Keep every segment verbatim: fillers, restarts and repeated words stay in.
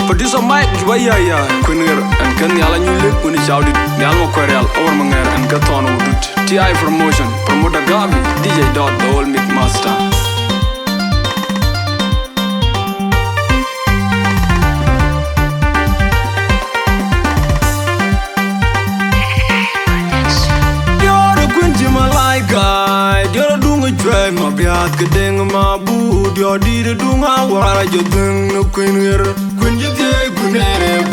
Producer Mike, juba ya ya, kuin ŋer, ɛn kë Nhial Anyuc Lëk, wën cawdït, Nhial Makuɛɛr Rial, Owar Maŋɛɛr, ɛn kë Thɔn Wudut. T I Promotion, Promoter Gavi, D J Dot, the old mix master. Diɔ̈ɔ̈r ë kuën cï malaika, diɔ̈ɔ̈r ë duŋ ë cuɛ̈ɛ̈c ma biäth ke deŋ ma buk, diɔ̈ɔ̈r dït ë duŋ awar jɔ dhëŋ në kuin ɣer. Kuin cï thiëëc, kuin ë rëër,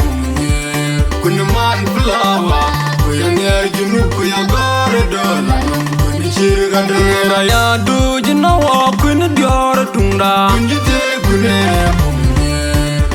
kuin ë man flower, ku ya nhiɛɛr Junub, ku ya gɔ̈ɔ̈r ë döör la nɔm, kuin cï rïk adöör. Ɣer aya duc në wɔ, kuin diɔ̈ɔ̈r ë duŋda. Kuin cï thiëëc, kuin ë rëër,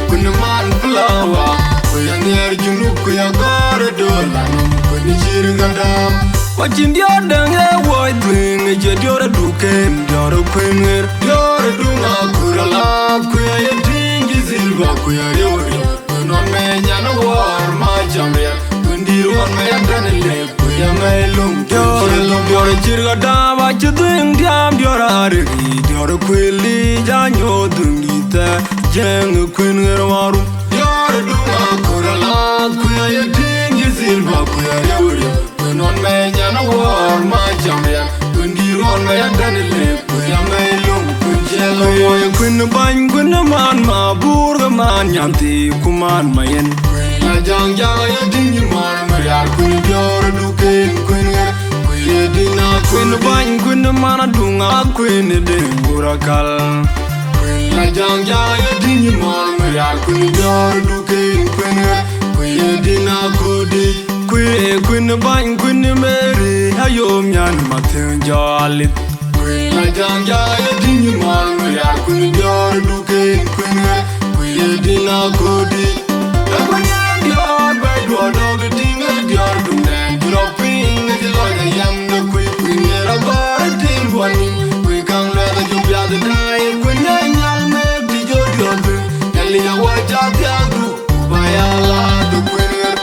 kuin ë man flower, ku ya nhiɛɛr Junub, ku ya gɔ̈ɔ̈r ë döör la nɔm, kuin cï rïk adöör. Wa cïn diɔ̈ɔ̈r däŋ ë woi dhuëëŋ, ë cie diɔ̈ɔ̈r ë duken, diɔ̈ɔ̈r ë kuin ɣer. Diɔ̈ɔ̈r ë duŋ akur alath, ku ya ye tïŋ cï silver, ku ya riëu riëu. Ku nɔn me nyan ë wäär ma cam riɛl, ku ndïïr ɣɔn me ya tɛ̈n ë lëk, ku ya me lum. Diɔ̈ɔ̈r ë lum, diɔ̈ɔ̈r ë cïr ɣa dam, acï dhuëëŋ diam, diɔ̈ɔ̈r arik, diɔ̈ɔ̈r ë kuël yic, anyooth dhuëëŋ dït thɛɛr, jiëëŋ ë kuin ɣer warum. Diɔ̈ɔ̈r ë duŋ akur alath, ku ya ye tïŋ cï silver, ku ya riëu riëu. Ku nɔn me nyan ë wäär ma cam riɛl, ku ndïïr ɣɔn me ya tɛ̈n ë lëk, ku ya me lum, ku ciɛl ë woi. Kuin bäny, kuin man ma bur, ke man nyan thii, ku man ma yen. Kuin la jaŋ jaŋ ya dïŋ man ma rial, kuin diɔ̈ɔ̈r ë duken, kuin ɣer, ku ye dïn a kuin bäny, kuin man aduŋ a kuin ë deŋ gur akal. Kuin la jaŋ jaŋ ya dïŋ man ma rial, kuin diɔ̈ɔ̈r ë duken, kuin ɣer, ku ye dïn a kodi. Kuëë, kuin bäny, kuin Mary, ayom nyan ma thiëŋ jɔ alith. Kuin la jaŋ jaŋ ya dïŋ man ma rial, kuin diɔ̈ɔ̈r ë duken, kuin ɣer, ku ye dïn a kodi. Ë kuin ë diɔ̈ɔ̈r bɛ̈ɛ̈i duɔ̈ɔ̈r dɔ̈k ë tïŋ ë diɔ̈ɔ̈r duŋdɛn, cï rɔt piny ë cï lɔc ayam de kuëë, kuin ë rɔt gɔ̈ɔ̈r ë tïŋ duɔ̈n nïm, kuëë kaŋ luɛth ajom piath ë daai, kuin ë nyal mɛɛk tï jɔ diɔ̈ɔ̈r dhuëëŋ, Nhialic awa ca thiaakdu. Ba ya la du kuin ɣer.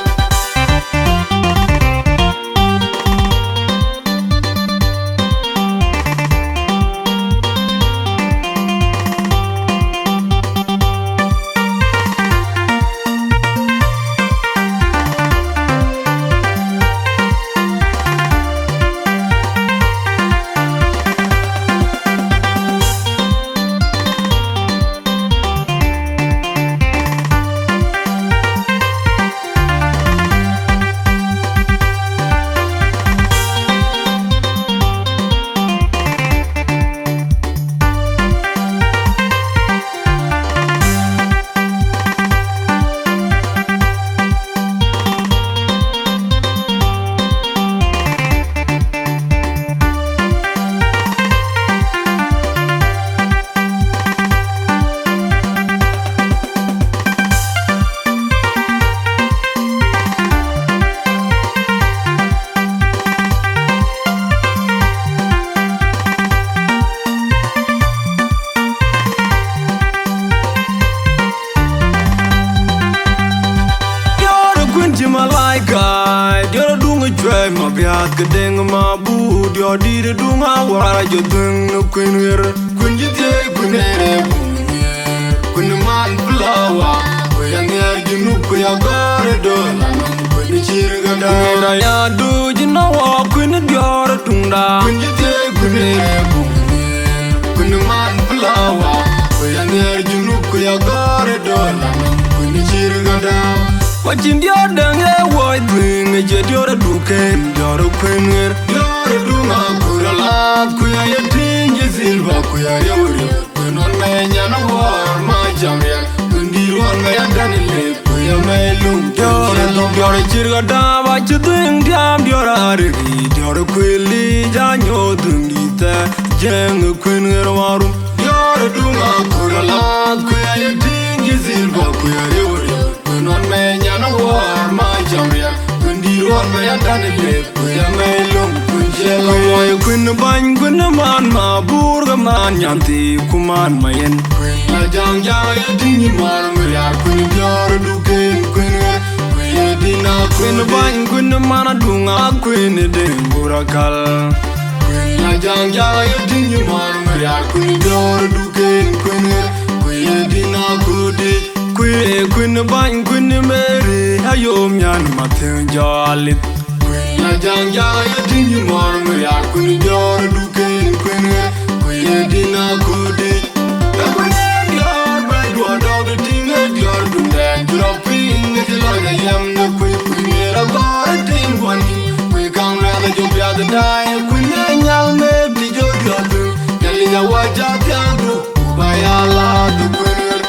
Diɔ̈ɔ̈r ë kuën cï malaika, diɔ̈ɔ̈r ë duŋ ë cuɛ̈ɛ̈c ma biäth ke deŋ ma buk, diɔ̈ɔ̈r dït ë duŋ awar jɔ dhëŋ në kuin ɣer. Kuin cï thiëëc, kuin ë rëër, kuin ë man flower, ku ya nhiɛɛr Junub, ku ya gɔ̈ɔ̈r ë döör la nɔm, kuin cï rïk adöör. Ɣer aya duc në wɔ, kuin diɔ̈ɔ̈r ë duŋda. Kuin cï thiëëc, kuin ë rëër, kuin ë man flower, ku ya nhiɛɛr Junub, ku ya gɔ̈ɔ̈r ë döör la nɔm, kuin cï rïk adöör. Wa cïn diɔ̈ɔ̈r däŋ ë woi dhuëëŋ, ë cie diɔ̈ɔ̈r ë duken, diɔ̈ɔ̈r ë kuin ɣer. Diɔ̈ɔ̈r ë duŋ akur alath, ku ya ye tïŋ cï silver, ku ya riëu riëu. Ku nɔn me nyan ë wäär ma cam riɛl, ku ndïïr ɣɔn me ya tɛ̈n ë lëk, ku ya me lum. Diɔ̈ɔ̈r ë lum, diɔ̈ɔ̈r ë cïr ɣa dam, acï dhuëëŋ diam, diɔ̈ɔ̈r arik, diɔ̈ɔ̈r ë kuël yic, anyooth dhuëëŋ dït thɛɛr, jiëëŋ ë kuin ɣer warum. Diɔ̈ɔ̈r ë duŋ akur alath, ku ya ye tïŋ cï silver, ku ya riëu riëu. Ku nɔn me nyan ë wäär ma cam riɛl, ku ndïïr ɣɔn me ya tɛ̈n ë lëk, ku ya me lum, kuin ciɛl ë woi. Kuin bäny, kuin man ma bur, ke man nyan thii, ku man ma yen. Kuin la jaŋ jaŋ ya dïŋ man ma rial, kuin diɔ̈ɔ̈r ë duken, kuin ɣer, ku ye dïn a kuin bäny, kuin man aduŋ a kuin ë deŋ gur akal. Kuin la jaŋ jaŋ ya dïŋ man ma rial, kuin diɔ̈ɔ̈r ë duken, kuin ɣer, ku ye dïn a kodi. Kuëë, Kuën bäny, kuën Mary, ayom nyan mathiëŋ jɔl lith. Kuën Ajaŋ Jaŋ ye tïŋ mɔr Marial, kuën jɔɔr duken kuën ɣer, kuën ye dïn akodic. Ee kuën ë diɔɔr bɛ duɔɔr dɔk de tïŋ ë diɔɔr dundɛn, cï rɔt piny ë cï lɔc ayam de kuën, kuën ɣer agɔɔr ë tïŋ guɔn nïn, kuën kaŋ luɛth ajɔ piath daai, kuën ë nyal me tï jɔ diɔɔr dun, Nhialic awa jɔ thiaŋdu, ku ba ya lath ë kuën ɣer.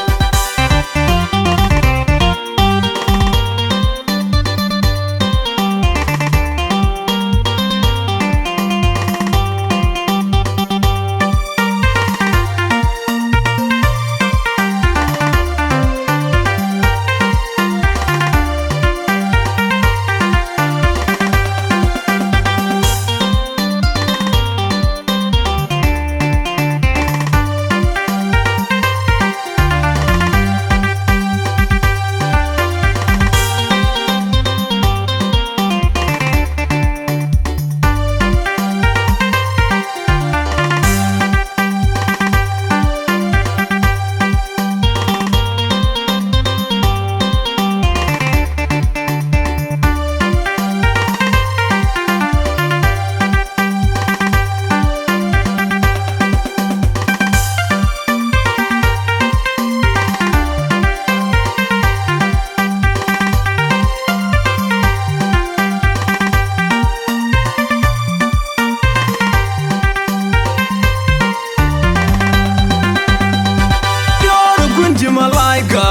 Diɔ̈ɔ̈r ë kuën cï malaika,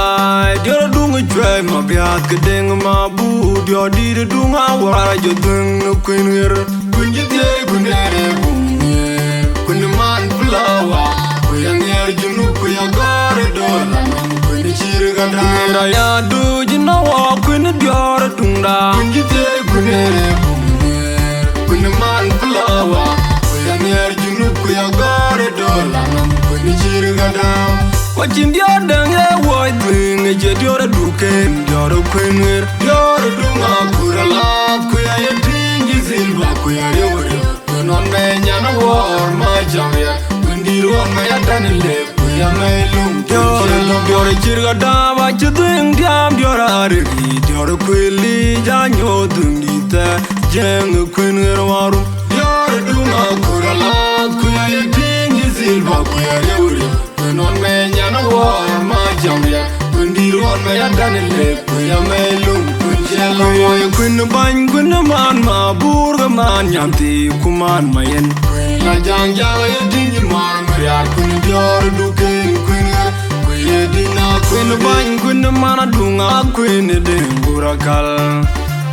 diɔ̈ɔ̈r ë duŋ ë cuɛ̈ɛ̈c mabiäth ke deŋ mabur, diɔ̈ɔ̈r dït ë duŋ awar jɔ dhuëŋ në kuën ɣer. Kuën cï thiëëc, kuën ë rëër bum nhiëër, kuën ë man flower, ku ya nhiëër junub, ku ya gɔ̈ɔ̈r ë döör anɔm, kuën ë cïr ɣa däär. Aya duc në wɔ kuën ë diɔ̈ɔ̈r ë tuŋda. Kuën cï thiëëc, kuën ë rëër bum nhiëër, kuën ë man flower, ku ya nhiëër junub, ku ya gɔ̈ɔ̈r ë döör anɔm, kuën ë cïr ɣa däär. Ku acïn diɔ̈ɔ̈r däŋ ye wuɔc dhuëëŋ, ë cie diɔ̈ɔ̈r ë duken, diɔ̈ɔ̈r ë kuën ɣer. Diɔ̈ɔ̈r ë duŋ akur alath, ku ya ye tïŋ cï silver, ku ya riëu riëu. Kuën ɣɔn mɛ nyan awɔɔr ma jam ya, kuën dïïr ɣɔn mɛ ya tän lep, ku ya mɛ lum. Diɔ̈ɔ̈r ë lum, diɔ̈ɔ̈r ë cïr ɣa däär, acï dhuëëŋ diaam, diɔ̈ɔ̈r ë arik yic, diɔ̈ɔ̈r ë kuël yic, anyooth dhuëëŋ dït thɛɛr, jiëëŋ ë kuën ɣer waru. Diɔ̈ɔ̈r ë duŋ akur alath, ku ya ye tïŋ cï silver, ku ya riëu riëu. Kuën ɣɔn mɛ nyan awɔɔr ma jam ya, kuën dïïr ɣɔn mɛ ya tän lep, ku ya mɛ lum, kuën ciɛl. Ku ya ye kuën bäny, kuën man mabur, ke man nyan thii, ku man mayen. Kuën Ajaŋ Jaŋ ye tïŋ mɔr Marial, kuën diɔ̈ɔ̈r ë duken kuën ɣer, ku ye dïn akuën bäny, kuën man aduŋ akuën ë deŋ gur akal.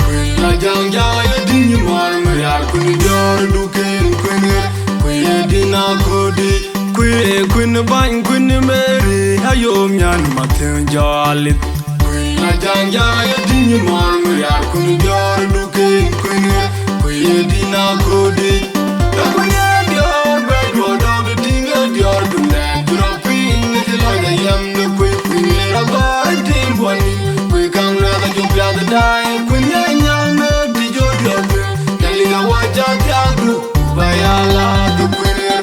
Kuën Ajaŋ Jaŋ ye tïŋ mɔr Marial, kuën diɔ̈ɔ̈r ë duken kuën ɣer, ku ye dïn akodic. Kuën, kuën bäny, kuën Mary, ayom nyan mathiëŋ jɔl lith. Kuën Ajaŋ Jaŋ ye tïŋ mɔr Marial, kuën diɔ̈ɔ̈r ë duken kuën ɣer, ku ye dïn akodic. Ee kuën ë diɔ̈ɔ̈r bɛ duɔɔr dɔk de tïŋ ë diɔ̈ɔ̈r dundɛn, cï rɔt piny ë cï lɔc ayam de kuën, kuën ɣer agɔɔr ë tïŋ guɔn nïn, kuën kaŋ luɛth ajɔ piath daai, kuën ë nyal me tï jɔ diɔ̈ɔ̈r dun, Nhialic awa jɔ thiaŋdu, ku ba ya lath ë kuën ɣer.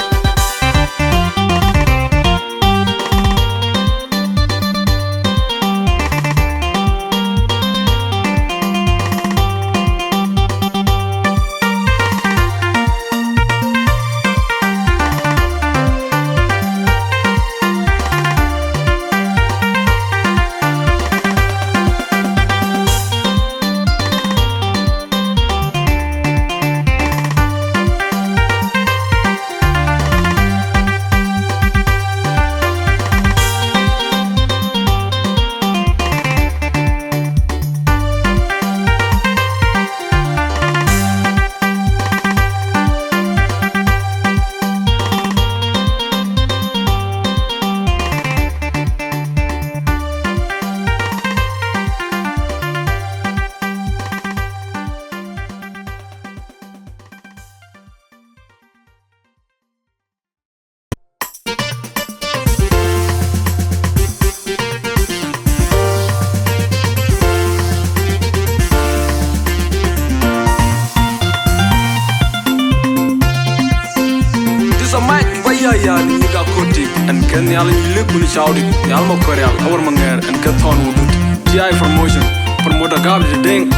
This a mic, ba ya ya ni ga koti. En ke Nhialic lëk kun cawdi. Nhial ma korial, awar ma ŋɛɛr, en ke thɔn wudut. T I Promotion, promoter Gabdi Deng,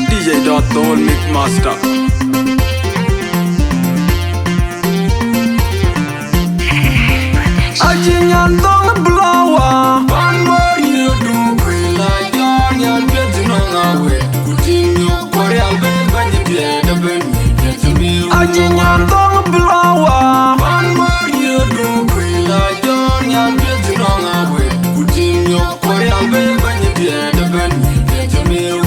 D J Dot Tol Mix Master. Aci nyan thɔŋ blower. Pan bor yï du kuila jɔr nyan piɛth nɔŋ awet. Ku tim nyok kuɔrial ben bany piɛth ben piɛth miu. Aci nyan thɔŋ blower. Pan bor yï du kuila jɔr nyan piɛth nɔŋ awet. Ku tim nyok kuɔrial ben bany piɛth ben piɛth miu.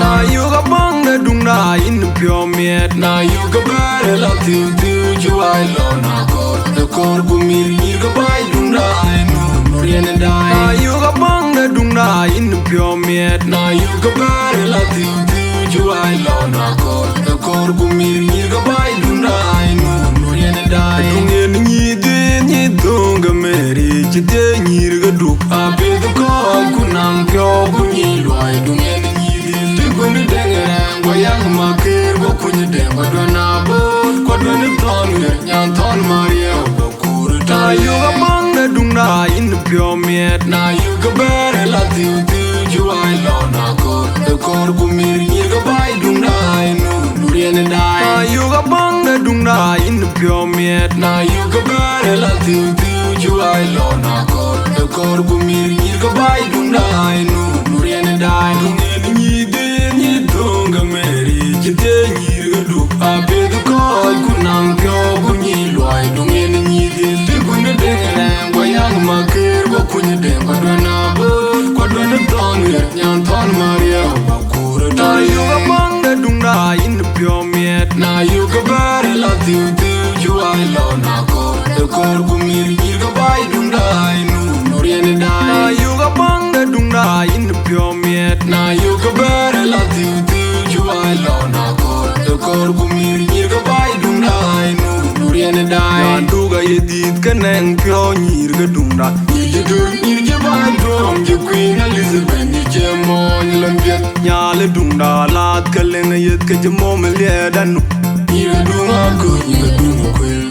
Na yök abäŋ de duŋda yïn piɔ̈u miɛt. Na yök abɛ̈ɛ̈r la thiu thiu cï wai lɔ na kɔr. Ë kɔr ku mïr nyïr ke baai duŋda ë nu nu riɛn ë daai. Na yök abäŋ de duŋda yïn piɔ̈u miɛt. Na yök abɛ̈ɛ̈r la thiu thiu cï wai lɔ na kɔr. Ë kɔr ku mïr nyïr ke baai duŋda ë nu nu riɛn ë daai. Duŋ yen nyïï dhil nyïï dhöŋ ke meri cï dhie nyïr ke duk. Apiɛth kɔc ku naŋ piɔ̈u ku nyïï luɔi duŋ yen nyïï dhil. Tï kuën deŋ rɛɛŋ guɔ yak makër guɔ kuny deŋ guɔ duën abööt guɔ duën thɔn ɣer nyan thɔn mariɛu guɔ kuur. Na yök abäŋ de duŋda yïn piɔ̈u miɛt. Na yök abɛ̈ɛ̈r la thiu thiu cï wai lɔ na kɔr. Ë kɔr ku mïr nyïr ke baai duŋda ë nu nu riɛn ë daai. Na yök abäŋ de duŋda yïn piɔ̈u miɛt. Na yök abɛ̈ɛ̈r la thiu thiu cï wai lɔ na kɔr. Ë kɔr ku mïr nyïr ke baai duŋda ë nu nu riɛn ë daai. Duŋ yen nyïï dhil nyïï dhöŋ ke meri cï dhie nyïr ke duk. Apiɛth kɔc ku naŋ piɔ̈u ku nyïï luɔi duŋ yen nyïï dhil. Tï kuën deŋ rɛɛŋ guɔ yak makër guɔ kuny deŋ guɔ duën abööt guɔ duën thɔn ɣer nyan thɔn mariɛu guɔ kuur. Na yök abäŋ de duŋda yïn piɔ̈u miɛt. Na yök abɛ̈ɛ̈r la thiu thiu cï wai lɔ na kɔr. Ë kɔr ku mïr nyïr ke baai duŋda ë nu nu riɛn ë daai. Na yök abäŋ de duŋda yïn piɔ̈u miɛt. Na yök abɛ̈ɛ̈r la thiu thiu cï wai lɔ na kɔr. Ë kɔr ku mïr nyïr ke baai duŋda ë nu nu riɛn ë daai. Nyan duk aye dhiëth ke nɛŋ piɔ̈u nyïr ke duŋda. Nyïr cï dur nyïr cï baai tuɔɔm cï Queen Elizabeth nyïr cï mɔɔny lon piɛth. Nyal ë duŋda lath ke leŋ ë yeth ke cï mom ë liɛɛt anu. Nyïr ë duŋ aköny nyïr ë duŋ ë kuël.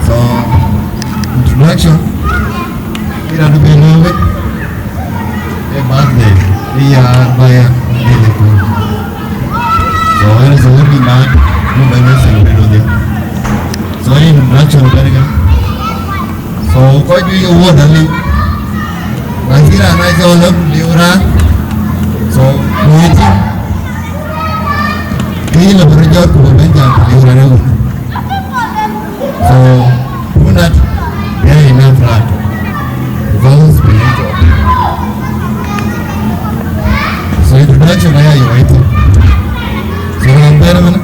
So, introduction. Ira du belo wek. E birthday. Iya baya. So, ene so wek ni mat. Mu bene celebrate dia. So, introduction bene. So, kɔc juëc ë wuɔ̈t aliu. Bas kï raan acɔl ë liu raan. So, wëëtï. Kë yï lɔ bï rɔt jɔt ku bï bɛ̈n jam liu raan ë wun. So, wun dat, bia enough raan. Because spiritual. So, introduction aya yɔ̈ɔ̈k ëtï. So, raan bɛ̈n ëmënë.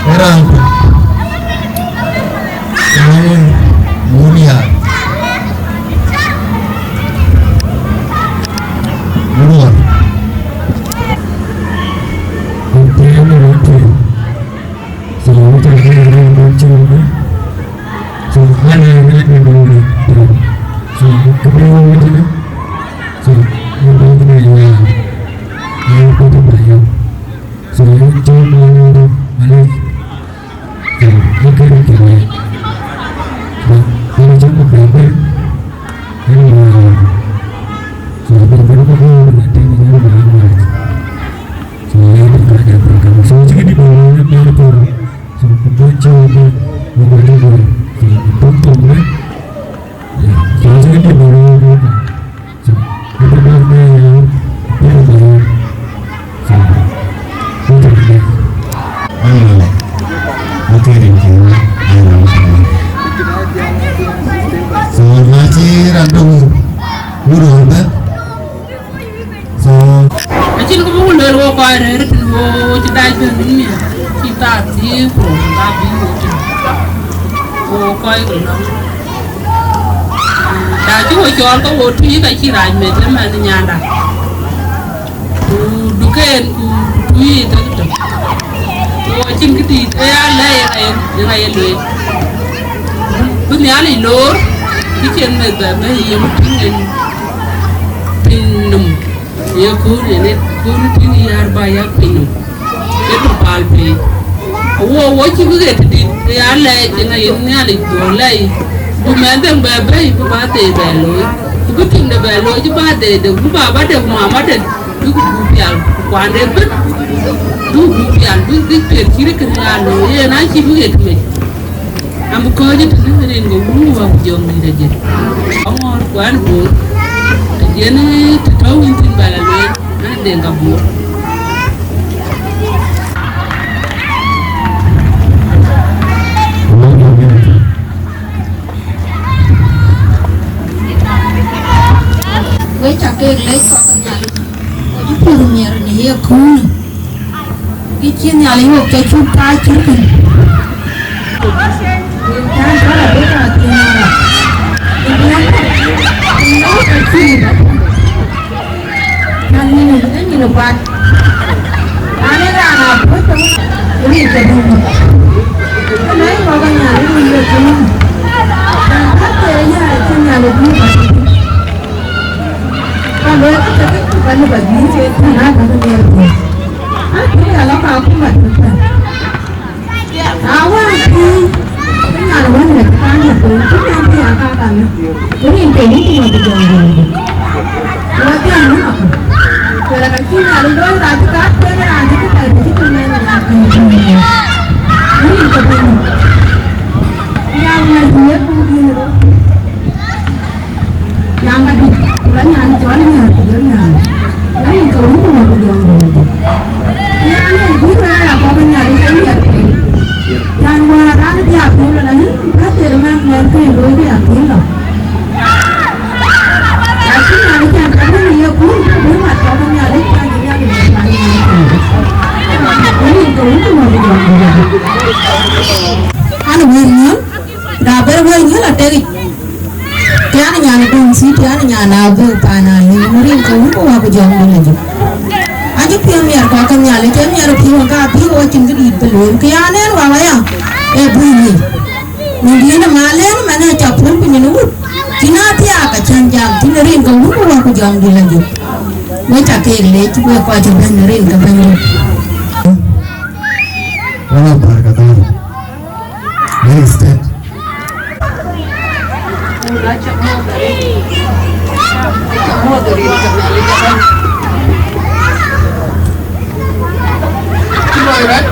Ë raan ku. Wun ya. Wun wär. Wun tëë wun tëë. So, wun tëë wun tëë wun tëë. So, ana wun tëë wun tëë. So, wun tëë wun tëë. So, wun tëë wun tëë. Cïn kë buk lueel wo kɔc rëër tïn wo cï dac bɛ̈n në miëth, cï thaa thiëëk ku rou ka bï wo tïn. Wo kɔc ke lɔ̈ŋ. Da cï wo cɔɔl ke wo tui ka cï rac meth ëmɛn nyanda. Ku duken ku tui ë tek tök. Ku acïn këdït ë ya lɛc ë ŋa ye, ë ŋa ye lueel. Bï Nhialic loor, bï cïn meth bɛ bɛ̈n ye ku tïŋ en piny nɔm. Ye kun en, ye kun tïŋ yär ba yak piny nɔm. Ke du pal piny. Awo, wo cï bï ɣet dït, ke ya lɛc ë ŋa ye Nhialic dhuɔ̈k lɛc. Bï mɛnh dheŋ bɛ bɛ̈i, bï ba dhei bɛ looi. Ku bï tiŋde bɛ looi, cï ba dhei de, bï baba de, ku mama de. Bï ku gup pial, ku kuande bï, bï ku gup pial, bï, bï piɛth cït kënë ya looi, yen acï bï ɣet mec. Am bï kɔc ë tënë rin ke wun wä ku jɔŋ dït ajël. Aŋɔɔr ku an bor, të jɛn të tɔ̈u wïn thïn ba la lueel, an Deŋ ka bor. Wek ca kek lec kɔk Nhialic. Ku cï piɔ̈ɔ̈th miɛt në ye köölë, ke cï Nhialic wok ke cuk tac cït kënë. Ku cän cɔl abï ka thiëëc ëbɛ̈n. Ku bï ëbɛ̈n, ku bï ëbɛ̈n cï ëbɛ̈n. Cän nyin ë nyin ë kuat. Raan ë raan aa puɔ̈c ke wun, rin ke bɛ̈n. Ku na ye kɔk Nhialic rin ke bɛ̈n. Raan ka thëëi ya cï Nhialic bï bɛ̈n. Ka luɔi ka tëkë ku ka lëu ba dhil ke tën aa ka ke miɛt piɔ̈ɔ̈th. Aa tëkë ala ka ku mat ke tën. Aa wään pïïr, ke nyan wën rɛ̈t kan mat ku ku nyan pïïr aa ka ka miɛt. Ku rin ke yïn ku mat ku jɔŋ jɔŋ ku. Ku wa jam wën aku. Ku la ka cï nyan luɔi rac ka kuën raan cï ka cï ku nyan raan ku. Ku rin ke bɛ̈n. Ya wään pïïr ku dhil rɔt. Yam ka dït, ku la nyan cɔl Nhial ku jɔl Nhial. Ku rin ke wun ku mat ku jɔŋ dït. Yam ë guur ë ya kɔk Nhial ë ke miɛt piny. Can wäär raan ë bï a piŋ lɔ la yïn, ka thel mɛn mɛn ke looi bï a piŋ lɔ. Lakin Nhial ë can ka bɛ̈n ye guur, ku bï mat kɔk Nhial ë can Nhial ë miɛt piny. Ku rin ke wun ku mat ku jɔŋ dït. An wël Nhial, da ber wël Nhial atek yic. Tian nyan dum si, tian nyan abï pan a yï, rin ke wun ku wa ku jɔŋ dum ju. Aji piɔ̈u miɛt kɔk ke Nhialic, ke miɛt piɔ̈u ka piɔ̈u wa cïn këdït bï lueel. Ke ya nɛn wa wa ya, e bï yï. Nyin diën ë mal en man e ca puɔ̈l piny në wut. Cïn a thiaak acän jam, cïn rin ke wun ku wa ku jɔŋ dum ju. Wek ca keek lec, wek kɔc cï bɛ̈n rin ke bɛ̈n. Wala barka dal. Next step. Cï loi rɔt,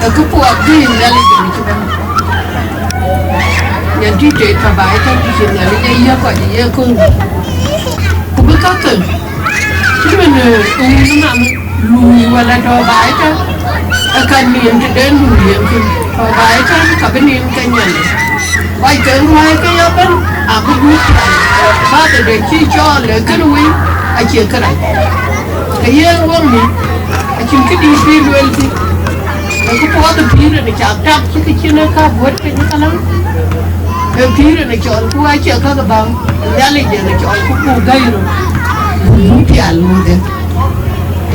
ë këpuɔth bï Nhialic yen cï bɛ̈n. Nyan tït tei tɔ̈ baai tɔ̈, cï Nhialic ë yiëk kɔc ë ye kööl. Ku bï kakë, cï min, ë, wun ë mamë. Luui wala tɔ̈ baai tɛ̈n, ë ka nin tëden luui yen thïn. Tɔ̈ baai tɛ̈n, ka bï nin ke nyan. Kɔc ke ruääi ke ya ëbɛ̈n, abï gup pial. Bäthëde cï cɔɔl ë kënë wei, acie kërac. Ke yen weŋ ni, acïn këdït bï lueel thïn. Ë këpuɔth ë pïïr en ë cak tak cï ke cïn ë ka guöt piny ë kaläŋ. Ë pïïr en ë cɔl ku acie ka ke bäŋ. Nhialic en ë cɔl ku ku gäi röt. Bï pial luuthë.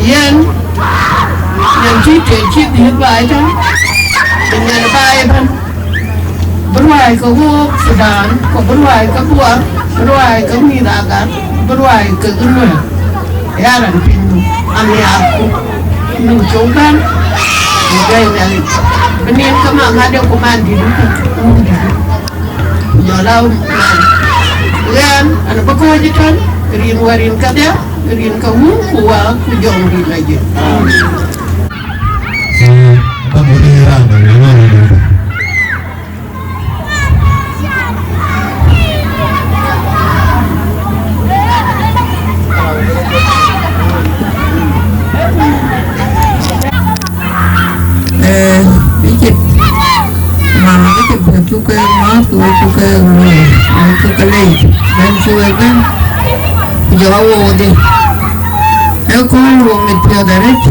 Yen, yen cï tek cï dhiëth baai tɛ̈n, ë nyan baai ëbɛ̈n. Bï ruääi ke wook Thudan, ku bï ruääi ke Buɔɔr, bï ruääi ke mïth Agar, bï ruääi ke Nuɛ̈r. Ya raan piny nu, amiaarku, nu cök bɛ̈n, ku bɛ̈ɛ̈i Nhialic. Bï nin ke maŋ ade ku man dït ku wun dït. Ku jɔl a man. Ɣɛn, an bï kɔ̈ɔ̈c ëtɛ̈n, rin wä rin kedhie, rin ke wun ku wä ku jɔŋdït la jël. Ee, ba ŋot ë raan dɛ̈ wën ŋɔ̈ɔ̈r ë duöördï. Eh, Bishop, mama Bishop, cuk ke mɔ̈ɔ̈th, ku cuk ke luɔi, ku cuk ke lec, bɛ̈n cï wek bɛ̈n, ku jɔl a wok dhil. Ee Kööl wok mit piɔ̈ɔ̈th arëët,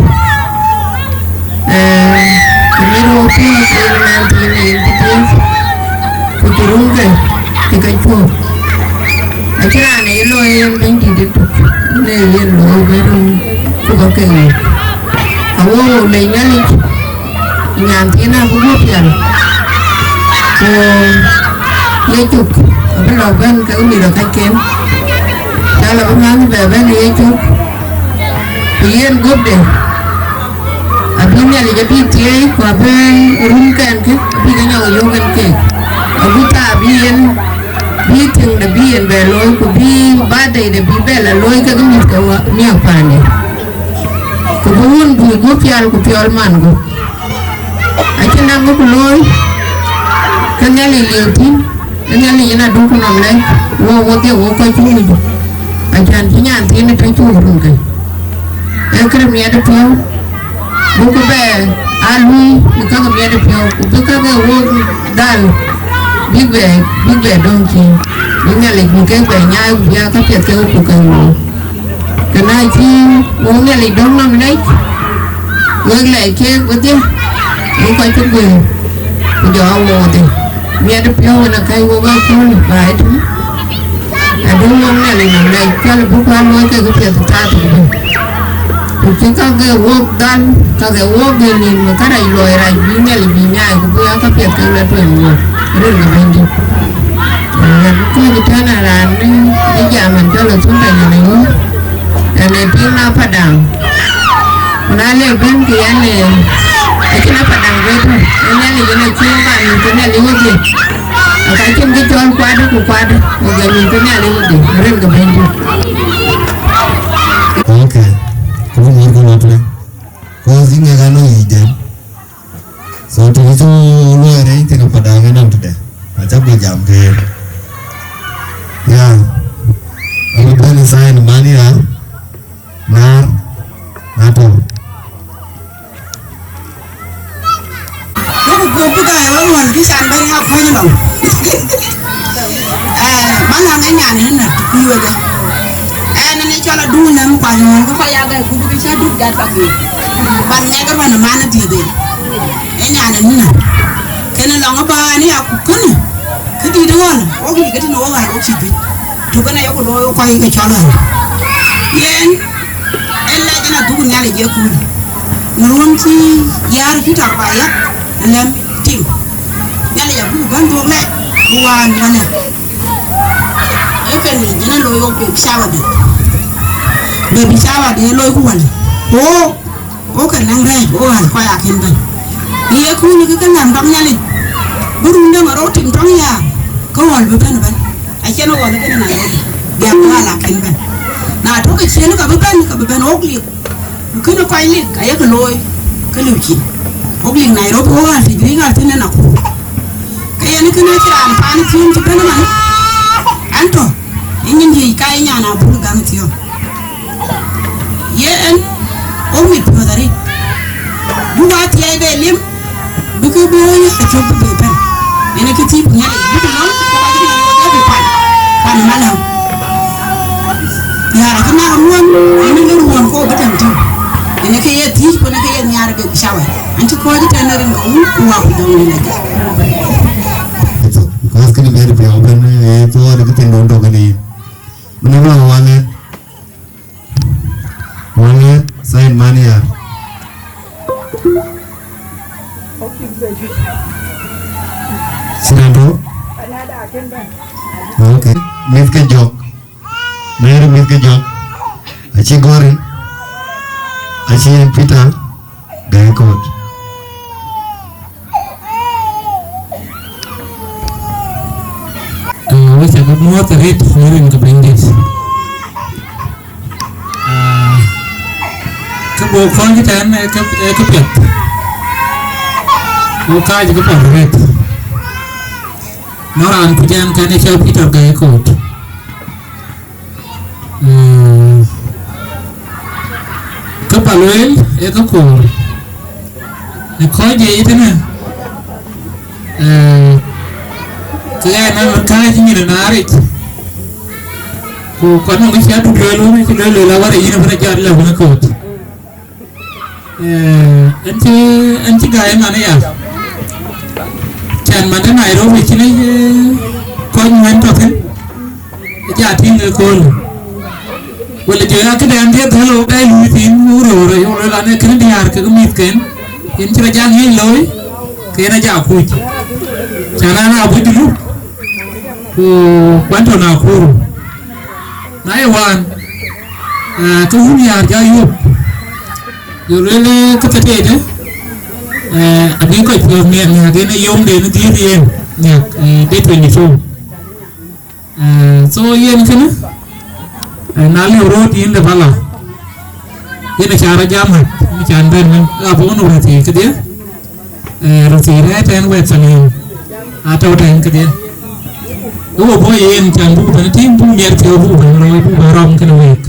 ee, të mit wok piɔ̈ɔ̈th ë mɛn thiin ë yen cï thiëëc, ku cï rumke cï ke cuɔ̈p. Acïn raan ë ye looi yen bɛ̈nydït ëtök, yen ë yen looi bï rum cuk ke yic. Awok wok lec Nhialic, nyan thiin abï guɔ̈p pial, ku Yecök abï lɔ bɛ̈n ke mïth ë kacken, jɔl abï mänh bɛ bɛ̈n ë Yecök, ku yen guöpde abï Nhialic abï thieei, ku abï rumkɛn kë abï ke nyɔk yök en keek, agut thaa bï yen bï thiëŋde bï yen bɛ looi, ku bï birthday de bï bɛ lɔ looi kekë mïth ke miäk paande, ku bï wun bï guöp pial ku piɔl man guöp. Acïn däŋ ku looi, ke Nhialic liu thïn, ke Nhialic yen aduk nɔm lɛc, wo wodhie wo kɔc cï wïc, acan cï nyan thiin ë tɔ̈ cuk run ke. Ee kërë miɛt ë piɔ̈u, buk bɛ aa luui në käk miɛt ë piɔ̈u, ku bï käk ee wok dhal, bïk bɛ, bïk bɛ döŋ cin, bï Nhialic bï kek bɛ nyaai, ku bï aa käpiɛth kek ku ke looi. Kënë acï wok Nhialic döŋ nɔm lɛc, wek lɛc keek wedhie, wek kɔc cï guëër, ku jɔ a wok wedhie. Miɛt piɔ̈u en akɛ̈c wok ë kööl baai tënë, adöŋ wok Nhialic nɔm lɛc, cɔl abï kuat luɔi kek piɛth thaa thok bɛ̈n. Ku cï ka ke wok dhal, ka ke wok ë nin, kärɛc luɔi rac bï Nhialic bï nyaai, ku bï aa käpiɛth kek la tueŋ wok, rin ke Bɛ̈nydït. Ɣɛn kɔc tɛ̈n ë raan bï jam ën cɔl ë thun tɛ̈ nyan ë yï, ën ë tiŋ na Padaŋ. Ku na le bɛ̈n ke yɛn ë, acïn a Padaŋ bɛ̈t, ë Nhialic yen acï wok aa nyuc ke Nhialic wodhie. Aka cïn kë cɔl kuat ku kuat, wok aa nyuc ke Nhialic wodhie, rin ke Bɛ̈nydït. Okay. Ku bï nyuc ke wok lë. Ku yïn ŋɛk anɔŋ yic den. So, të cï luɔi rɛɛc thïn Padaŋ ënɔm tëde, acä bï jam ke yen. Ya, abï bɛ̈n ë sign man ya, naar, na tɔ̈u. Duku guöp bï gäi wek ɣɔn bï can bɛ̈n ya kuɔ̈ny lɔŋ. Eh, man läŋ ë nyan ënë, kuc wek ë. Ɛn ënë cɔl Aduk Nɛm Kuany Ɣɔn, ke kɔc ya gäi guöp bï cä Aduk gat bak yiic. Ban ŋɛk ë ruɔ̈n ë man ë dhiëth en. Ë nyan ë nïn. Kënë lɔŋ ë bä ni akuk kënë. Këdït ɣɔn, wok yic ke tïn wok ɣän wok cï juëc. Tök kënë yok looi wok kɔc ke cɔl ɣän. Yen, ë lɛc ëna dhuk Nhialic ye kuur. Në ruɔ̈n cï yäär Pïtɛr ba yak, ë lɛ̈m tim. Nhialic abuk bɛ̈n dhuɔ̈k lɛc, bï wään wälë. Ee kënë ëna looi wok baby shower de. Baby shower de looi ku wälë. Wok. Wo ke nɛŋ rɛɛc, wo ɣäl kɔc akën bɛ̈n. Në ye kuunë ke ke nɛm tɔŋ Nhialic, bï run däŋ ë rou tim tɔŋ ya, ke ɣɔl bï bɛ̈n ëbɛ̈n. Acïn ɣɔl kënë Nairobi, biäk ɣäl akën bɛ̈n. Na tök ë ciëën, ke bï bɛ̈n, ke bï bɛ̈n wok lik. Ku kënë kɔc lik, ayek looi, ke liu cin. Wok lik Nairobi, wo ɣäl tïc bï ɣäl thïn ë Nakuru. Ke yen kënë acï raan paan thiöŋ cï bɛ̈n ëmën. Ɛn tɔ̈, ë nyin yic ka ë nyan abun gam thiöŋ. Yen, wo mit piɔ̈ɔ̈th arëët. Buk athiɛɛi be lim, bï ke bɔ̈ ya cök bï be bɛ̈n. Yen ë kë thiëëc Nhialic, bï ku lɔ̈ŋ, ku ka cï Nhialic wodhie bï kuany, kuany ë maläŋ. Nhiaar acï mak ruɔ̈n, yen ë ruɔ̈n ku bï tɛ̈m tïŋ. Yen ë kë ye thiëëc, ku yen ë kë ye nhiaar be ku cä wɛ̈t. An cï kɔc tɛ̈n rin ke wun, ku wa ku dɔm rin ajak. Because kënë bɛ̈n piɔ̈u bɛ̈n, ee, thuɔɔr ë këthiin duɔ̈n tök kënë yïn. Mën ë lɔ wale. Wale, sign man ya. Sina do? Okay. Mïth ke jɔk. Mary mïth ke jɔk. Acï gɔ̈ri. Acï yen Peter. Gai kot. Ah, wek cä ke muɔ̈th arëët në rin ke Bɛ̈nydït. Ah, kë buk kɔ̈ɔ̈c tɛ̈n, ee kë, ee këpiɛth. Ku kääc këpiɛth arëët. Nɔŋ raan kuc ɛn kɛn ë cɔl Peter Gai Kot. Mm. Kë ba lueel ee kë koor. Në kɔc juëc tënë, eh, ke ɣɛn ë kääc nyin ë naar yic. Ku kɔn nɔŋ kë cï aduk lueel wën, cï lueel lueel awär yïn abï rɔt jɔt lɛ̈k wën akɔ̈ɔ̈th. Eh, ɛn cï, ɛn cï gäi man aya. Can man de Nairobi cïn, eh, kɔc ŋuɛ̈n tɔ̈ thïn. Ja tïŋ ëköölë. Wala jɔ ya këdɛn dhiëth dhäl wok dai luui thïn wuröörë, yök lueel an, ee kënë diäär kekë mïthken, yen cï rɔt ja ŋic looi, ke yen aja kuc. Can an, abɔ̈ Junub, ku kuan tɔ̈ Nakuru. Na ye wään, eh, ke wun yäär ja yop. Yök lueel, eh, ke thëtëëtë, eh, abï kɔc piɔ̈ɔ̈th miɛt nhiäk yen ë yomden dhiëëth yen nhiäk, eh, day twenty-two. Eh, so yen kënë, eh, na lëu röt yïn de bala. Yen aca rɔt jam ɣöt, yen acan bɛ̈n wën, abɔ̈ wën röt thii kedhie. Eh, röt thii rɛ̈ɛ̈r tɛ̈n wɛ̈t thanin. Atɔ̈u tɛ̈n kedhie. Ë wo bɔ̈ yen can buk bɛ̈n tïŋ, buk miɛt thiɔ̈k buk bɛ̈n looi, buk bɛ̈n rɔm kënë week.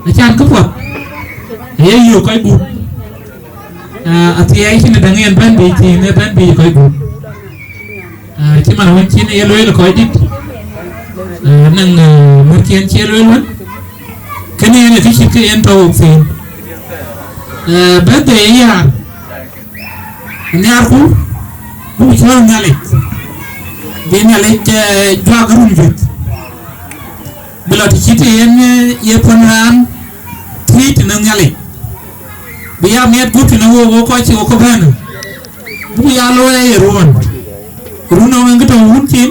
Acan këpuɔth. Aye yök kɔc buk. Ah, athiɛɛi cïn däŋ yen bɛ̈n biic thïn, ë bɛ̈n biic kɔc gup. Ah, cï man wën cïn ye lueel kɔc dït. Ah, nɔŋ, ah, märkiɛn cï ye lueel wën. Kënë yen ë kë cït kë yen tɔ̈ wok thïn. Ah, birthday ë yäär. Nhiarku, buk cɔl Nhialic. Bï Nhialic, eh, juak run juëc. Bï lɔ të cït yen, eh, ye puɔ̈n raan, thiëc tënë Nhialic. Bï ya miɛt gup tënë wok, wok kɔc cï wok ke bɛ̈n. Buk ya looi aye ruɔ̈ɔ̈n. Run nɔŋ en kë tɔ̈ wun cin.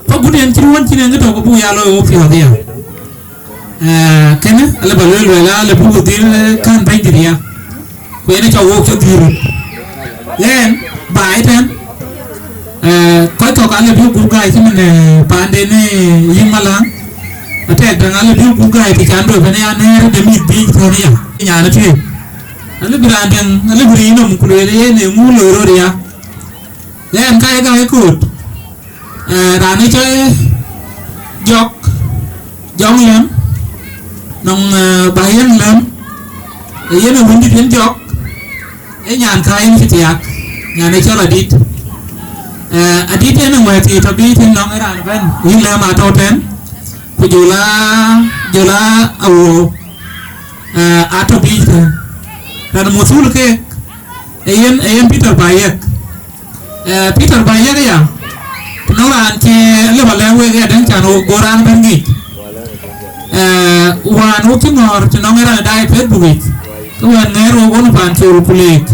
Tɔ̈ gut en cï ruɔ̈ɔ̈n cin en kë tɔ̈ ke buk ya looi wok piɔ̈ɔ̈th ya. Eh, kënë, alë ba lueel lueel, alë buk dhil, eh, kän bɛ̈nydït ya. Ku yen acä wok cä dhil röt. Yen, baai tɛ̈n, eh, kɔc kɔ̈k alë bï gup gäi cï min, eh, paanden, eh, yïn Malaŋ. Atɛk tɛ̈n alë bï gup gäi të can do bɛ̈n ya nɛ̈ɛ̈r de mïth biic tɔ̈n ya. Nyan ë tueŋ. Alë bï raan tɛ̈n, alë bï riic nɔm ku lueel yen ë ŋu loi röt ya. Yen ka ye gäi ëkööt. Eh, raan ë cɔl Jɔk, Jɔŋ Lɛm, nɔŋ, eh, ba yen Lɛm, ee yen ë wëndït yen Jɔk, ee nyan ka yen cï thiaak, nyan ë cɔl Adït. Eh, Adït yen ë ŋuɛ̈ɛ̈th thii tɔ̈ biic thïn nɔŋ ë raan ëbɛ̈n, yïn Lɛm atɔ̈u tɛ̈n, ku jɔl a, jɔl a Awou, eh, atɔ̈ biic thïn. Raan muthul keek, ee yen, ee yen Peter Bayek. Eh, Peter Bayek ya, të nɔŋ raan cï lëu ba lɛ̈k wek ya däŋ can wo go raan bɛ̈n ŋic. Eh, wään wo cï ŋɔ̈ɔ̈r të nɔŋ ë raan daai Facebook yic, ke wën ŋɛ̈ɛ̈r wo wun pan col ku leek.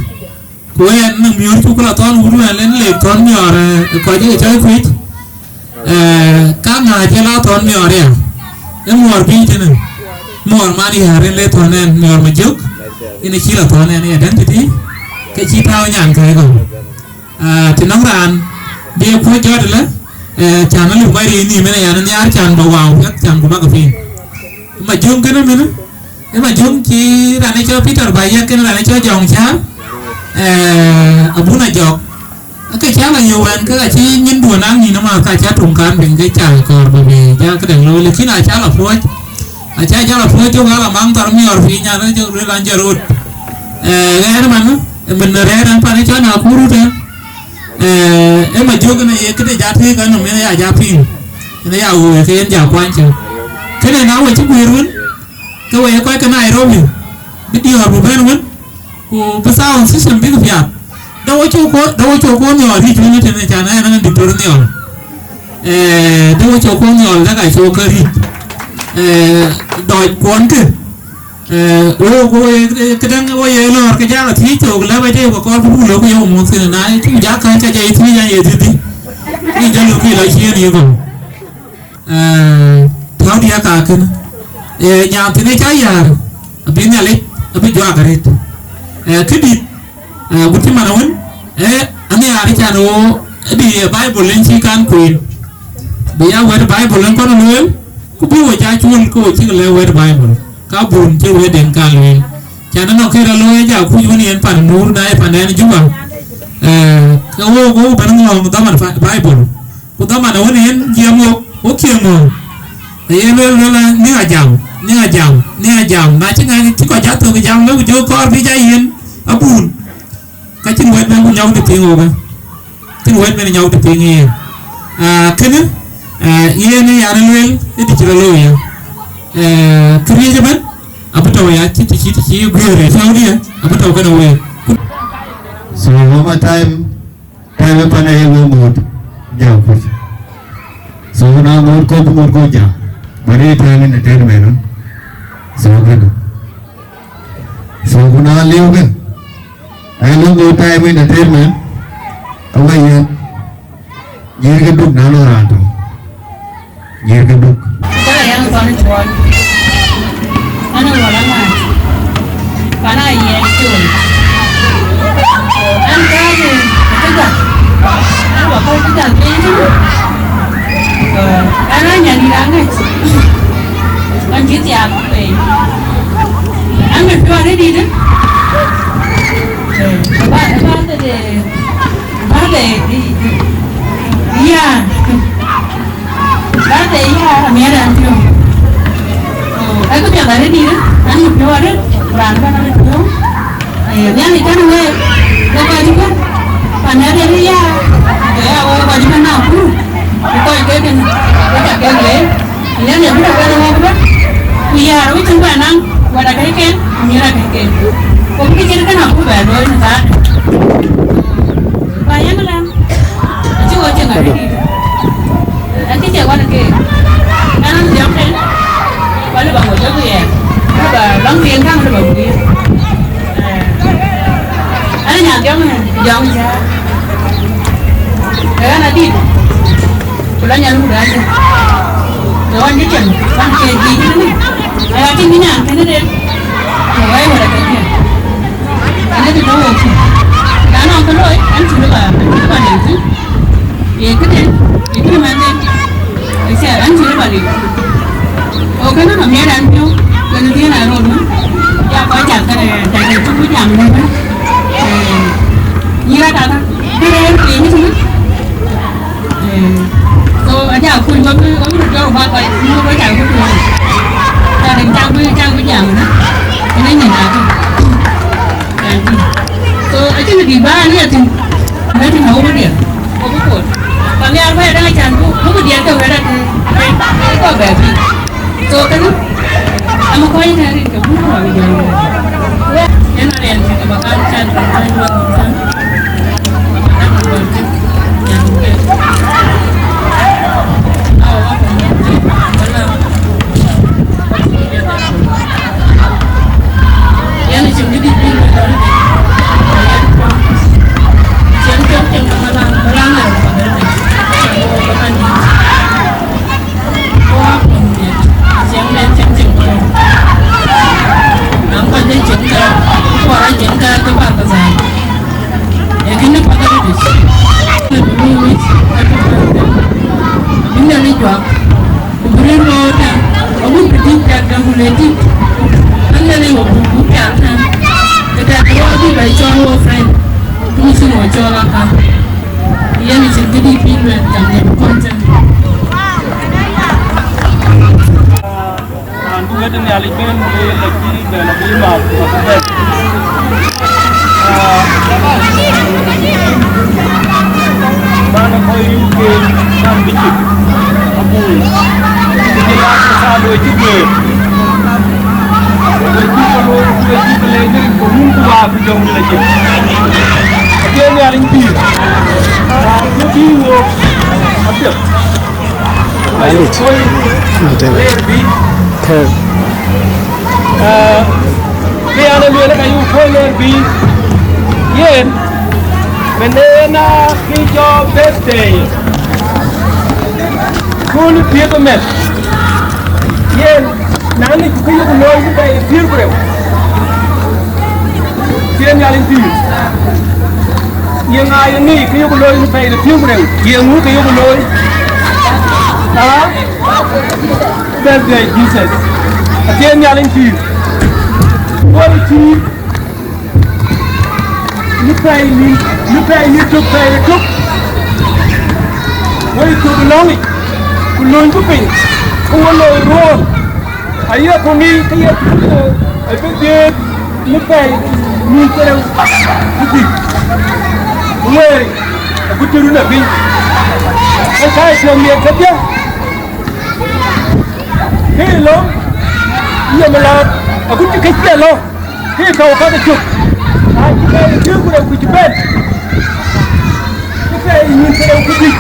Ku wën nɔŋ miöör cuk la thɔ̈n wut wën len leek thɔ̈n miɔɔr, eh, kɔc ë cɔl kuc. Eh, ka ŋääc ë la thɔ̈n miɔɔr ya. Ë muɔɔr bï tënë. Muɔɔr man yäär en le thɔ̈n ɛn miɔɔr ma jök. Yen acï la thɔ̈n ɛn ë identity. Ke cï tääu nyan kɛ̈ɛ̈k ɣɔn. Ah, të nɔŋ raan bï e kuɔ̈c jɔt ëlë, eh, can alip kɔc riic nïïm ënë yan nhiaar can bä wau piɛth can ku bäkï piŋ. Ë Majöŋ kënë mënë, ë Majöŋ cï raan ë cɔl Peter Bayek kënë raan ë cɔl Jɔŋ Cäär, eh, abun Ajɔk. Ake cä la yök wɛn ke acï nyin duön naŋ nïn ëmääth ka cä tuŋ kan piŋ ke ca kɔɔr bä bï ja këdäŋ looi, lakin acä la puɔ̈c. Acä jal a puɔ̈c cök ɣal amaŋ thar miɔɔr piny an, ë cök luel an, jɔt rot. Eh, ɣɛɛr man, ë min rɛ̈ɛ̈r ɛn pan ë cɔl Nakuru tɛ̈n. Eh, ë Majöŋ ënë ye këde ja tëëk ɛn nɔm yen ya ja piŋ. Yen ya woi ke yen ja kuany cök. Kënë na we cï guiir wën, ke we ye kɔc ke Nairobi, bï diɔ̈ɔ̈r bï bɛ̈n wën, ku bï sound system bïk piath. Dë wo cök ko, dë wo cök ko nhiɔɔr ric wën tënë can ɛn ɛn diktor nhiɔɔr. Eh, dë wo cök ko nhiɔɔr lɛ̈k a cök ke ric. Eh, dɔc kuɔn kë. Eh, wo, wo ye, këdäŋ wo ye lɔɔr ke jal a thiëc thok lɛ̈p a cë ye ku kɔɔr bï buk lok ku yök muɔ̈th thïn na cuk jak käc ka jɔ ye thiëc an ye thiëthi. Rin jɔ lok kë lɔ ciëën ye kɔ̈u. Eh, tɔ̈u diäk aa kënë. Eh, nyan thïn ë cä yäär, abï Nhialic, abï juak arëët. Eh, këdït, eh, ku cï man awën, eh, anhiaar can wo, ëdï, eh, Bible en cï kan kueen. Bï ya wɛ̈t Bible en kɔn lueel, ku bï wo ca cuɔl ke wo cïk lɛ̈k wɛ̈t Bible. Ka bun cï wɛ̈tden kan lueel. Can ënɔŋ kë rɔt looi ja kuc wën yen pan nuur na ye pan ɛn Juba. Eh, ke wo, wo bɛ̈n ŋɔ̈ɔ̈ŋ dhaman pa-, Bible. Ku dhaman awën yen jiɛɛm wok, wok cie ŋööŋ. Aye lueel, lueel, ni ajam, ni ajam, ni ajam. Na cï ŋɛk cï kɔc a thök jam, lëu jɔ kɔɔr bï ja yiën abun. Ka cïn wɛ̈t bɛ̈n ku nyɔk të piŋ wok, eh. Cïn wɛ̈t bɛ̈n nyɔk të piŋ yen. Ah, kënë, Eh, yen ë yan lueel ë të cï rɔt looi ya. Eh, këriëëc ëbɛ̈n abï tɔ̈u ya cï të cï të cï guëër ë tɔ̈u dië abï tɔ̈u kënë week. So, mama time, time ë pan aye we ŋoot jam kuc. So, na ŋoot kɔ̈k bï ŋoot kɔ̈k jam. But ë time entertainment, so, kënë. So, ku na liu kë, na liu kë time entertainment, ka wä yen. Nyïïr ke duk na lɔ raan tɔ̈. Nyïïr ke duk. Kala yan thɔn cuɔl. Ana wala ma. Kana ye cuɔl. An ka ye, kega. An wa ko kega piny. Ana nyani range. An jit ya pe. An me tuare di de. Ba, ba de. Bade, ya. Bade, ya, miɛt an piɔ̈u. Ë kë piɛth arëët dït, an yï piɔ̈u arëët, raan bɛ̈n arëët piɔ̈u. Eh, nhialic kɛn wek, wek kɔc cï bɛ̈n. Pan arëët ya, ya wek kɔc cï bɛ̈n na pur. Ku kɔc kek kën, wek ca kek leec. Yen ë bï rɔt bɛ̈n ë wok ëbɛ̈n, ku yäär wïc cïn bɛ naŋ wɛ̈t akëcken, ku nyïïr akëcken. Ku bï kë cït kënë abuk bɛ looi në thaar. Ba yɛn lɛ̈m, acï ɣöö cïn ŋa dït. Acï cï wan keek. Ɛn an dhiɔm tën, ku alë ba ŋö jɔku yɛn. Alë ba lɔŋ thiin käŋ alë ba guiir. Ɛn nya jɔŋ, jɔŋ ja. Ɛn adït. Ku la nyan mudai. Ku wan jë cɛn, wan cɛ jï jë ni. Aya tin ni nyan kene den. Ku wai wala kene. Ana ti dawo ki. Da na ko loy, an ti ba, ba den ti. Ye kede, ye kede man den. Ese an ti ba den. O kana ma mera an piu, kana dia na ro no. Ya ko ja kana da da tu jam no. Eh, yira ta ta. Kede ni ni. Eh, so aja kun ba ba ba ba ba ja ku. Ta den ta ku ta ku jam na. Ni ni na. So, acïn kë dït bä aniɛth thïn, bä tïŋ awuɔ̈c diɛ̈, ku bï kuɔt. Ka nhiaar bä ëdäŋ acan buk, buk diɛt ke wɛ̈t atëë, kɔc bɛ bï. So, kënë, ama kɔc ëtɛ̈ɛ̈n rin ke buk rɔt jɔl. Yen ariɛl cï ke bä kan can ke bä nyuɔɔth thïn. Bä kan jɔl thïn, yan ke. Awa, bä kan jɔl thïn, bä la. Yen cïn kë dït bï lueel arëët. Cïn cïn cïn ka malan, malan ë röt ka bɛ̈n. Ko a pun miɛt, cïn den cïn cïn cïn. Nɔm ka jɛ cïn ka, kuɔr a cïn ka, ke bä ka thäi. Ee kënë path arëëtic. Në bï wïc, ka cï path arëëtic. Bï Nhialic juak, ku bï rëër loor tɛ̈n, agut bï dït piɛth däŋ ku le dït. Bï Nhialic wɔ buk buk pial tɛ̈n. Kë tɛ̈n ke wɔ bï bɛ cɔl wɔ friend, ku bï cïn wɔ cɔl aka. Yen cïn këdï bï lueel jam de bï kɔn tɛ̈n. Raan bï wɛ̈t ë Nhialic bɛ̈n, ku lueel acï bɛ̈n abï math ku abï bɛ̈n. Ah, man ë kɔc rin ke man bï cïk abun. Cï la ke thaa loi cï guëër. Ku cï ke looi, ku cï ke leec rin ke mum ku waak ku jɔŋdït acïk. Acie Nhialic pïïr. Raan bï bï wok apiɛth. Ayï. Ee, kë yan ë lueel ka yuk kuɔ̈c leer bï yen, mɛn en a kë jɔ birthday. Kun piɛth ëmɛn. Yen, na ŋic ku kë yök looi ku pɛɛi de pïïr ku reu. Cie Nhialic pïïr. Ye ŋa ye ŋic kë yök looi ku pɛɛi de pïïr ku reu? Ye ŋu kë yök looi? Aa? Birthday Jesus. Acie Nhialic pïïr. Woi cïï. Në pɛɛi nïn, në pɛɛi nïn tök, pɛɛi ë tök. Woi tök lɔ̈ŋic, ku lööny ku piny, ku wo looi ruɔ̈ɔ̈n. Aye ku ŋic ke ye Kërtho abï dhiëëth në pɛɛi nïn kereu ku dhïc. Ku wëëric, ku tït run apiny. Ee ka ye piɔ̈u miɛt kedhie. Kë lɔ, ye mï laat, agut cï kë cie lɔ, kë tɔ̈u ka ke cök. Na cï bɛ̈n ë thiëëk ku rou ku cï bɛ̈n, cï ke yïn ke rou ku juëc.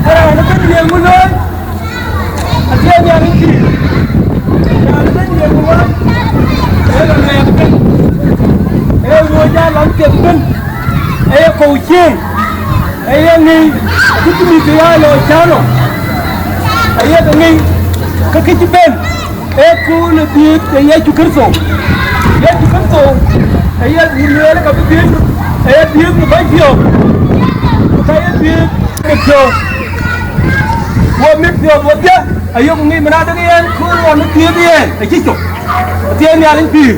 Raan ëbɛ̈n ye ŋö looi? Athiëëc Nhialic pïïr. Raan ëbɛ̈n ye ŋö looi? Ee lɔ ŋɛk ëbɛ̈n. Ee ŋö jɔ lɔn piɛth ëbɛ̈n? Ee ye kɔ̈u cieŋ. Aye ŋic, ku cï mïth ya lɔ cä lɔ, aye ke ŋic, ke kë cï bɛ̈n, ee kööl ë dhiëëth de Yecu Kërtho. Yecu Kërtho, aye lueel ka bï dhiëëth, aye dhiëëth në bɛ̈ny piɔ̈ɔ̈th, ku ka ye dhiëëth në piɔ̈ɔ̈th. Wo mit piɔ̈ɔ̈th wodhie, ayok ŋic, mën adek yen kööl ɣɔn ë dhiëëth yen, acï cök, athiëëc Nhialic pïïr.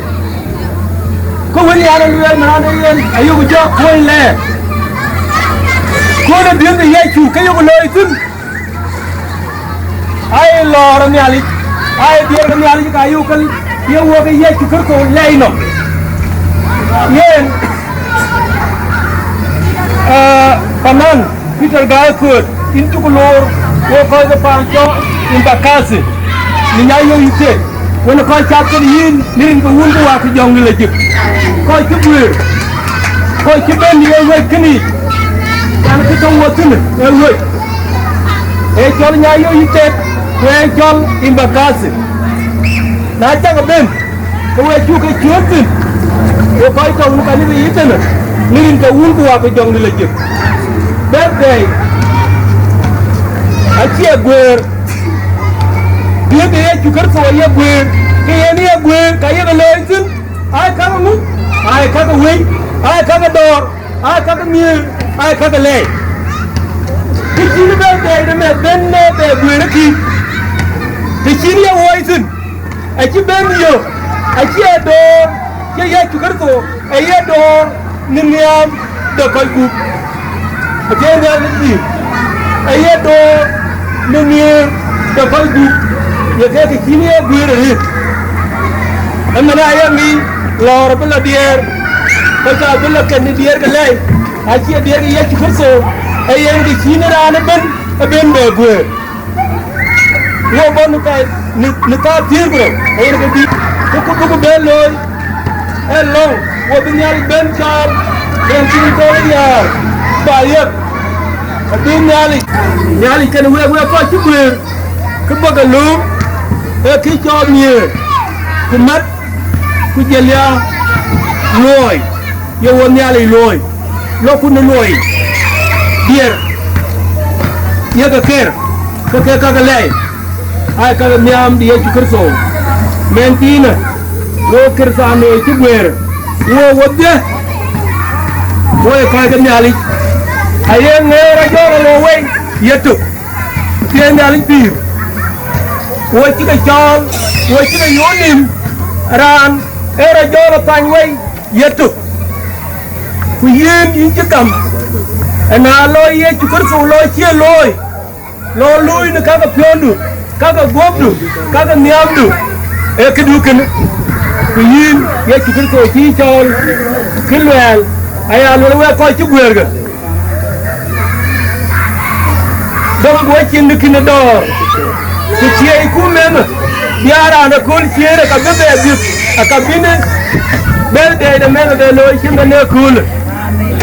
Ke wën yan ë lueel mën adek yen, ayok jɔ kuɔny lɛɛr. Kööl ë dhiëëth de Yecu ke yok looi thïn, aye lɔɔr ë Nhialic, aye diɛɛr ë Nhialic ka yok ke ye wok ë Yecu Kërtho lɛɛi nɔm. Yen, eh, panan Peter Gai Kuöt, yïn cuk loor, wo kɔc ke paan cɔl Embakasi, në nya yök yï thiëëk. Wën ë kɔc cath kën yïn në rin ke Wun ku Wät ku Jɔŋdït Lajik. Kɔc cï guëër, kɔc cï bɛ̈n ë wec kënë yic, an, kë tɔ̈ wɔ thïn ë wec. Ee cɔl nya yök yï thiëëk, ku ee cɔl Embakasi. Na cak bɛ̈n, ke we cuk ke cuöt thïn, we kɔc tɔ̈u në kanitha yic tënë, në rin ke Wun ku Wät ku Jɔŋdït Lajik. Birthday acie guëër, dhiëëth de Yecu Kërtho aye guëër, ke yen ye guëër, ka ye ke looi thïn, aye ka ke ŋuc, aye ka ke wëi, aye ka ke dɔɔr, aye ka ke nhiëër, aye ka ke lɛɛi. Kë cïn birthday de mɛth bɛ̈n në bɛ guëër ë kï, të cïn ye woi thïn, acï bɛ̈n yök, acie door, ye Yecu Kërtho, aye door në nhiam de kɔc gup. Acie Nhialic pïïr, aye door në nhiëër de kɔc gup, ye ke kë cïn ye guëër arëët. Ëmën aya ŋic lɔɔr abï lɔ diɛɛr, kɔc abï lɔ ket në diɛɛr ke lɛɛi, acie diɛɛr ke Yecu Kërtho, ee yen kë cïn raan ëbɛ̈n, ëbɛ̈n bɛ guëër. Wo bɔ̈ në pɛɛi në, në thaa thiëër ku rou, ayen ke bï, ku, ku bï ku bɛ̈n looi, ee lɔ̈ŋ, wo bï Nhialic bɛ̈n cɔɔl, bɛ̈n cïn thɔ̈ɔ̈r ë nhiaar, ba yek, abï Nhialic, Nhialic kën wek, wek kɔc cï guëër, kë bɔ̈ ke lööm, ee kë cɔɔl nhiëër, ku mät, ku jël ya luɔi, ye wo Nhialic luɔi. Lɔ ku në luɔi diɛɛr, ye ke ker, ke ke ka ke lɛɛi, aye ka ke nhiam de Yecu Kërtho. Mɛn thiinë, wo Kërthiano cï guëër, wo wodhie, wo ye kɔc ke Nhialic, aye ŋeer ajɔl alo wei yetök, thiëëc Nhialic pïïr, wo cï ke cɔɔl, wo cï ke yöök nïm, raan ee rɔt jɔl athany wei yetök. Ku yïn, yïn cï gam, ëna lɔ Yecu Kërtho lɔ cie looi, lɔ looi në ka ke piɔ̈ndu, ka ke guöpdu, ka ke nhiamdu, ee këdu kënë. Ku yïn, Yecu Kërtho cï cɔɔl, kë luɛɛl, aya luel wek kɔc cï guëërkë. Dɔm guɔ cin në kïnë dɔ̈ɔ̈r, ku cieei ku mɛmë, bï aa raan ëkööl ciëër ë ka bï bɛ dhiëth, ë ka bï në birthday de mɛmë bɛ looi cïn bɛ në ëköölë,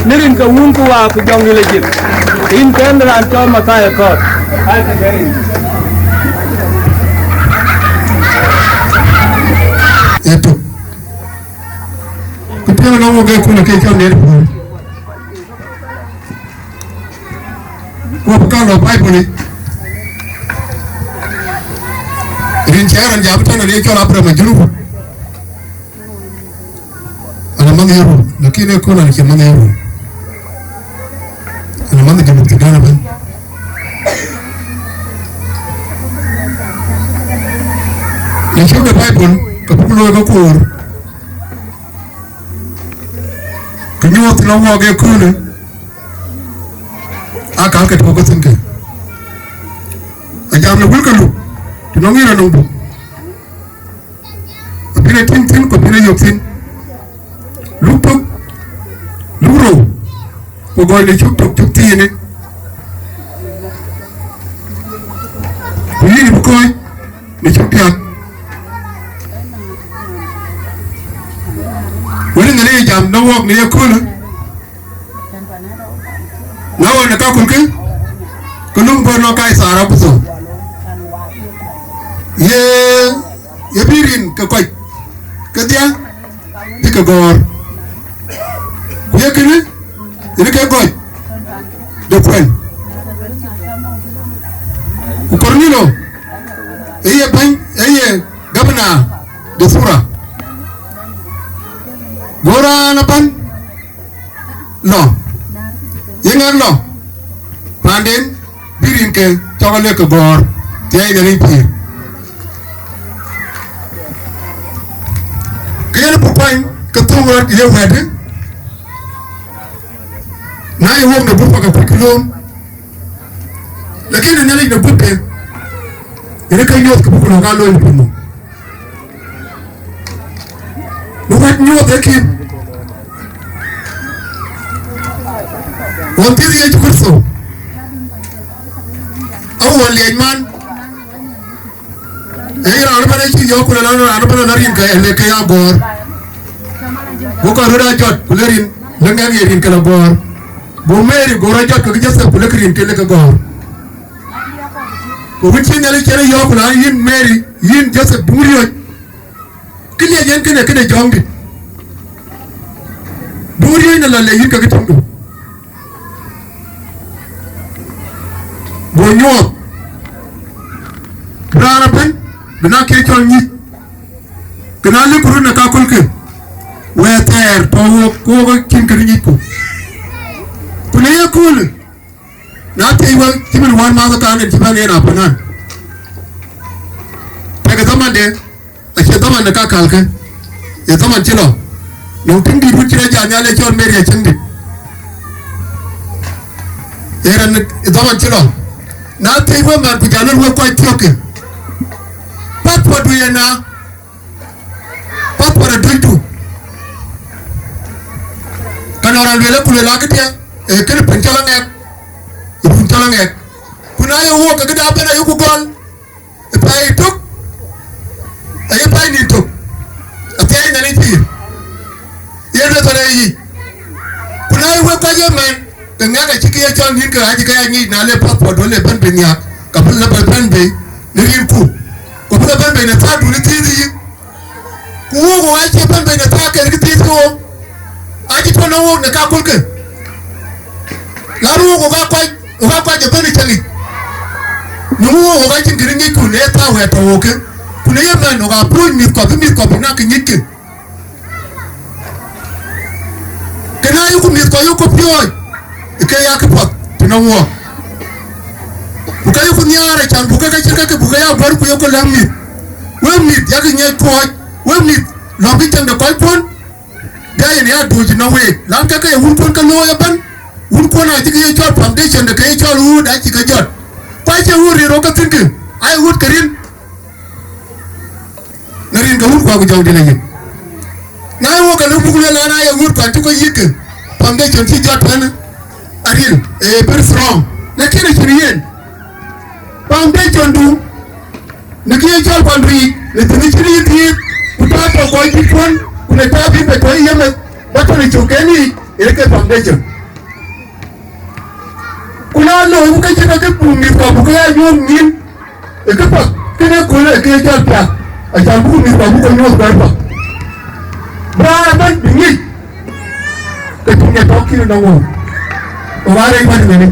në rin ke Wun ku Wät ku Jɔŋdït Lajik. Yïn kën raan cɔl Mathayo Kɔɔt. Yetök. Ku piɛŋ nɔŋ wok ë kun ë ke cɔl Net Puɔ̈l. Ku bï ka lɔ Baibul yic. Rin cï Aaron jam tënë rin cɔl Abraham ë Junub. Ana manh ye rou, lakin ë kööl an cie manh ye rou. Ana manh Junub Thudan ëbɛ̈n. Në cök de Baibul, ke buk looi ke koor. Kë nyuɔɔth lɔ wɔɔk ë köölë, aa ka ke tuɔɔk ke thïn ke. Ajam në wël ke luk, të nɔŋ yen anɔŋ buk. Abï rɔt tïŋ thïn, ku abï rɔt yök thïn. Luk tök, luk rou, ku gɔl në cök tök, cök thiinë. Ku yïn bï kɔ̈ɔ̈c në cök diäk. Wël ŋën ye jam në wok në ye köölë. Na wën ë kakulkë, ke lum bɔ̈ nɔ Kaithar Augutho. Ye, ye bï rin ke kɔc kedhia bï ke gɔ̈ɔ̈r. Ku ye kënë, yen ke gɔc de kuɛn. Ku Kornilo, ë ye bɛ̈ny, ë ye gabna de thura. Go raan ëbɛ̈n lɔ, ye ŋɛk lɔ, paanden bï rinke cɔk lek ke gɔ̈ɔ̈r, thiɛɛi në ric pïïr. Ke yen buk kuany ke thöŋ rɔt ye wɛ̈t, na ye wok në buk, ke kuc lööm, lakin Nhialic në buk ke, yen ke nyuɔɔth ke buk lɔ ka looi piny. Bï wɛ̈t nyuɔɔth ë kïn. Ɣɔn thiëth Yecu Kërtho, awuɔ̈n liɛc man, ee raan ëbɛ̈n acï yɔ̈ɔ̈k, ku le raan, raan ëbɛ̈n la rin ke, le ke ya gɔ̈ɔ̈r. Go kɔc röt aa jɔt, ku le rin, le ŋɛk ye rin ke la gɔ̈ɔ̈r. Go Mary, go rɔt jɔt ke Jothep, ku le ke rin ke le ke gɔ̈ɔ̈r. Ku wën cï Nhialic cï yɔ̈ɔ̈k, ku la yïn Mary, yïn Jothep, duŋ riɔ̈c. Kë liɛc en kënë, kënë jɔŋdït. Duŋ riɔ̈c në lɔ le yïn ke kë tiŋdu. Go nyuɔɔth. Bï raan ëbɛ̈n, bï na kë cɔl nyic. Kë na lëk röt në kaköl kë. Wɛ̈ɛ̈r thɛɛr tɔ̈ wok, ku wok acïn kë ŋicku. Ku në ye köölë, na thiëc wek, cï min wään mäth ë kan en cï bɛ̈n en apanan. Tɛkë thamande, acie thaman de kakalkë, ee thaman cï lɔ. Nɔŋ tiŋ dït wën cï rɔt jal nhial ë cɔl Mary Acäŋdït. Ee rɛn ë thaman cï lɔ. Na thiëc wek man, ku jal luel wek kɔc thiɔ̈kkë. Passport du yen na. Passport ë duëcdu. Ka nɔn raan lueel, ku lueel akëdiɛ, ee kënë piny cɔl aŋɛk, ë run cɔl aŋɛk. Ku na ye wok, ke këda ëbɛ̈n ayeku gɔl, ë pɛɛi tök, aye pɛɛi nïn tök, athiɛɛi nɛn ë pïïr. Yen ë thɔn ë yic. Ku na ye wek kɔc ëmɛn, ke ŋɛk acï kë ye cɔl nïn, ke acï ke ya nyic, na le passport wën le bɛ̈n bei nhiaak, ka bï lɔ bɛ bɛ̈n bei në rinku. Ku bï lɔ bɛ̈n bei në thaadun ë thiëëth yic. Ku wok, wok acie bɛ̈n bei në thaa kën kë thiëëth ke wok, acï tɔ̈ në wok në kaköl kë. Lan wok, wok aa kɔc, wok aa kɔc ëbɛ̈n ë cäŋ yic. Në wok, wok acïn kë ŋicku në thaa wɛ̈ɛ̈r tɔ̈ wok kë. Ku në ye mɛn, wok aa piööc mïthkua, bï mïthkua bï nak kë nyic kë. Kënë ayuku mïthkua yuku piööc, ke ya këpath tënë wok. Ku ka yuku nhiaar, acan buk ke ka cït kakë buk ke ya guär, ku yeku lɛ̈k mïth. Wek mïth, yak ŋiɛc tuɔɔc, wek mïth, lɔ̈k cäŋ de kɔckuɔn, bï yen ya duööc në week. Lan kakë ye wunkuɔn ke looi ëbɛ̈n, wunkuɔn acï kë ye cɔl foundation de kë ye cɔl ɣööt acï ke jɔt. Ku acie ɣööt rëër rɔt ke thïn kë, aye ɣööt ke rin. Në rin ke wut kuak ku jɔŋdït ayï. Na ye wok, ke lëu buk lueel an, aye wut kuan cï kɔc yïk kë, foundation cï jɔt tënë aril, ee very strong. Lakin acïn yen. Foundation du, në kë ye cɔl kuan du yic, në thïn cïn yï dhiëëth, ku tääu tɔ̈ kɔc cït kuɔn, ku në tääu bï bɛ tɔ̈ yemeth, ba tɔ̈ në cök kën yic, ee ke foundation. Ku na looi, ku ke cï ke ke buk mïthkua buk ke ya nyuɔɔth nyïïn ë këpath, kënë ëköölë ë ke cɔl piath, acan buk mïthkua buk ke nyuɔɔth kuɛɛr path. Bï raan ëbɛ̈n bï ŋic, ke tïŋ ë tɔ̈ kïn ënɔŋ wou. Ɣok aa rɛc wɛ̈t ënhɛ̈ni.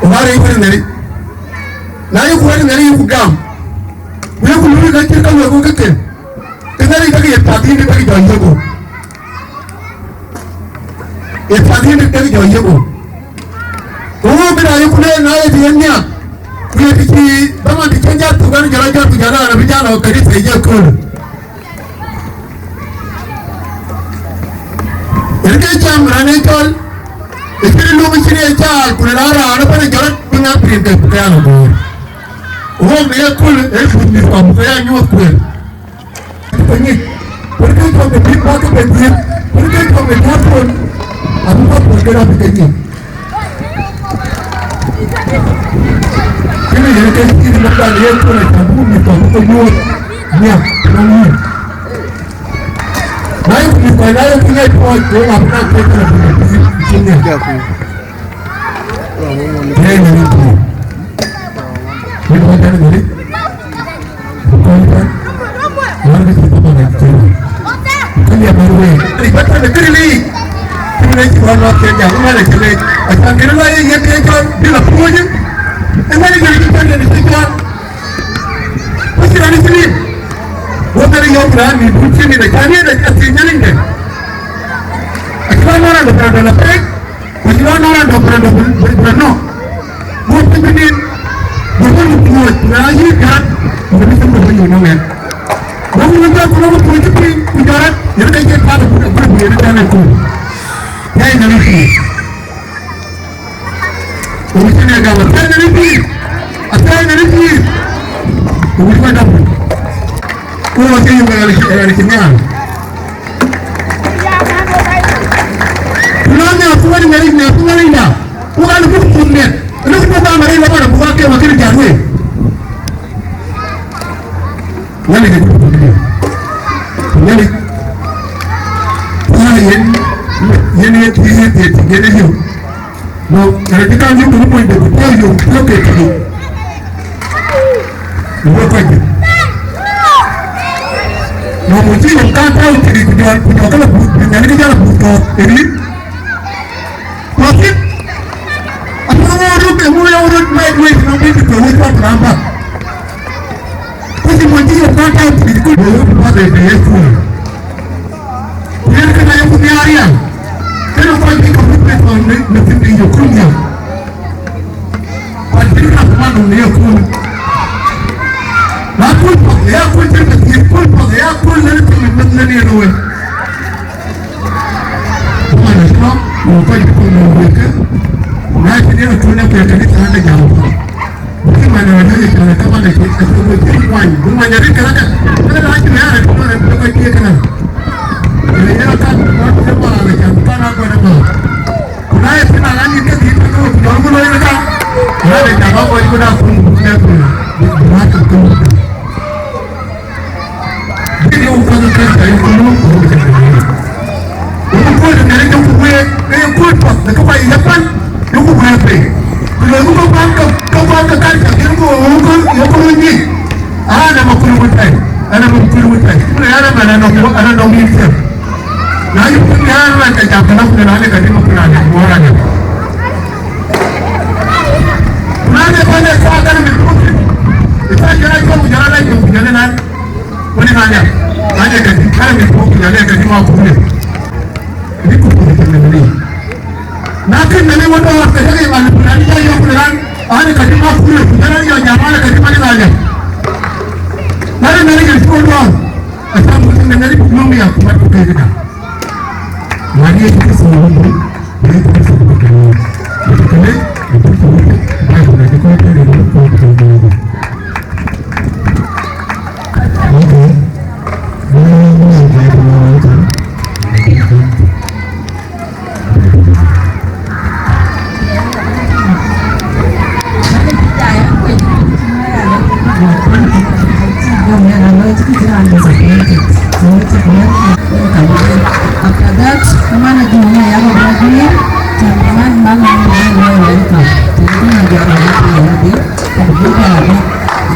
Ɣok aa rɛc wɛ̈t ënhɛ̈ni. Na yeku wɛ̈t ënhɛ̈ni yeku gam, ku yeku luui ka cït ka wek ku ke kën, ke Nhialic ke ye piath yïn ke ke jɔ yiëk wok. Ye piath yïn ke ke jɔ yiëk wok. Ku wok bï raan yeku leec na ye të yen nhiaak, ku ye të cï dhaman të cïn jat thök an, jɔl a jɔt ku jɔl a raan abï jal ɣɔ̈k këdï thëëc ye köölë. Yen ke cam raan ë cɔl, ë cïn luk ë cïn ye caal, ku le raan raan ëbɛ̈n ë jɔt bï ŋak pïïr ke bï ke an agöör. Wok në ye köölë, ë buth mïthkua buk ke ya nyuɔɔth kueer. Ke nyic, wën ke cɔk de bïk bäk ke ben dhiëëth, wën ke cɔk de diäär thon, abï bäk thon ke rap ke nyic. Kënë yen ke cït nɔm dan ye thon acän buk mïth kɔ̈k buk ke nyuɔɔth nhiäk nɔm yïn. Ëna ye kë ŋiɛc puɔc, ku ŋa bï naŋ kë kënë bï bï bï ŋiɛc. Tëë ŋiɛc bï. Wek wä tënë ŋiɛc. Ku kɔn tën. Wär kë cï bï bä ŋiɛc tënë. Kë liɛp mär wei. Ri bä tënë kërë ni. Kërë ni cï wä lɔk kë jam, wä lɛ cï lec. Acan kërë lɔ ye yen kë cɔl, bï lɔ puɔ̈c. Ëmɛn kërë cï cɔl, yen cï cɔl. Ku cï raan cï nin. Wä bɛ̈n yɔ̈ɔ̈k raan nin, ku cï nin, acan yen, acan thiëc Nhialic dɛ̈. Acï lɔ nɔn raan dɔ̈, raan dɔ̈ la pek, ku acï lɔ nɔn raan dɔ̈, raan dɔ̈ bï, bï, bï nɔ̈k. Guɔ piny bï nin, guɔ bï röt tuɔɔc, ku na yï gät, ku bï cïn guɔ bï yöök nɔm ɛn. Guɔ bï röt tuɔɔc, ku röt tuɔɔc cï piny, ku jɔt rɔt, yen ka cï tat, ku, ku, ku yen tɛ̈n ë kööl. Yai nyan ë pïïr. Ku bï cïn ë gam, athiɛɛi nyan ë pïïr, athiɛɛi nyan ë pïïr. Ku bï cï kɔc dap piny. Ku wɔ cï yöök ɣɛn cï, ɣɛn cï nhial. Ku na nhiaar ku wën Nhialic, nhiaar ku Nhialic da, ku ɣɛn buk thuk miɛt, ënɔɔnë ku buk gam arëët lɔ bɔ̈, buk aa kem akënë jat wei. Nhialic ë buk thuk miɛt. Ku Nhialic, ku aa yen, yen ye thiëëc, ye thiëëc, yen ye yök. No, ënë cï kaŋ yök në monyde, ku piɔ̈u yök, piɔ̈u ke tëde. Në wek kɔc juëc. No, mony cï yök kaŋ tääu tëde, ku jɔl, ku jɔl ke la buth, bï Nhialic ke jɔl la buth tɔ̈ɔ̈th, ë rin. Tɔ̈ɔ̈th thïn. Apuɔ̈u ŋö röt, ë ŋö ya röt, mɛc wec, nɔm bï të wec, wec raan bäk. Ku cï mony cï yök kaŋ tääu tëde, ku jɔl la buth tɔ̈ɔ̈th, ë rin. Ku yen kënë ayeku nhiaar rial, kënë kɔc bï ke buk bɛ̈n tɔ̈ në, në thïn bï yök kööl nhial. Kɔc bï rap man nɔm në ye kööl. Na kööl path, ya kööl cïn ke thiëëk, kööl path, ya kööl lënë piŋ meth lënë yen wei. Ku man acï lɔ, ku kɔc bï kɔn nɔm wek ke, na cïn yen atuɔ̈c akuec kanitha de jam path. Bï man ë rɛ̈ɛ̈c ë cɔl ë kaman ë cï, ë cï bï cï kuany, bï man ë rɛ̈ɛ̈c kënë dɛ̈. Kënë raan cï rɛ̈ɛ̈c ë cɔl ë bï kɔc piëëc kënë. Ë yen ë kan, ë yen ë kan ë can, kan ë kuɛn ë bä. Ku na ye thïn, ala nïn ke dhil tënë wok, jɔl ku looi ë ka. Raan ë cam ë kɔc ku na kun, ku dɛ ku, bï, bï raan cï kun. Bï yöök kuany ë kɛ̈n, ka yöök kuany ë kɔ̈u ë kɛ̈n ë yöök. Yöök kuany ë kɛ̈n ë yöök kuany, ke yöök kuany path, në kë kuany ë yök kuany, yöök kuany pei. Ku lëu ku kuany ke, ke kuany ke kɛ̈n, ka yöök kuany, yöök kuany ë nyic. An, ë ma kuany ë wun tɛ̈i, an, ë ma kuany ë wun tɛ̈i. Ku na an, ë man anɔŋ, anɔŋ yïn thiëm. Na yöök kuany an, an, ka jam kënë, ku na an, ka dï ma kuany an, ku an, an. Ku na an, ë kuany ë thaak, an, ë mi kuany. Ë thaak jɔl a jɔl, ku jɔl a la yöök, ku jɔl a la. Wën ë ŋa nhial? Ŋa nhial kadi? Ŋa nhial kadi? Ŋa nhial kadi? Ma kuur. Bï kuur kuur tënë mïnë. Na kën mïnë wën dɔ̈ɔ̈r, ke jɔkï ŋa lëu, na jɔ yök ku raan, ŋa nhial kadi? Ma kuur. Ku jɔl a jɔ jam, ŋa nhial kadi? Ma ŋa nhial. Na rëër mïnë jël cuɔl dɔ̈ɔ̈r. Aca muk tënë mïnë buk löŋ ya ku mat ku kek da. Ŋa nhial kadi? Yecu Kërtho wun bï. After that, kama na jumuiya yako Brazil, kama na welcome. Tunataka ndio watu wa Brazil, kwa kuja hapa,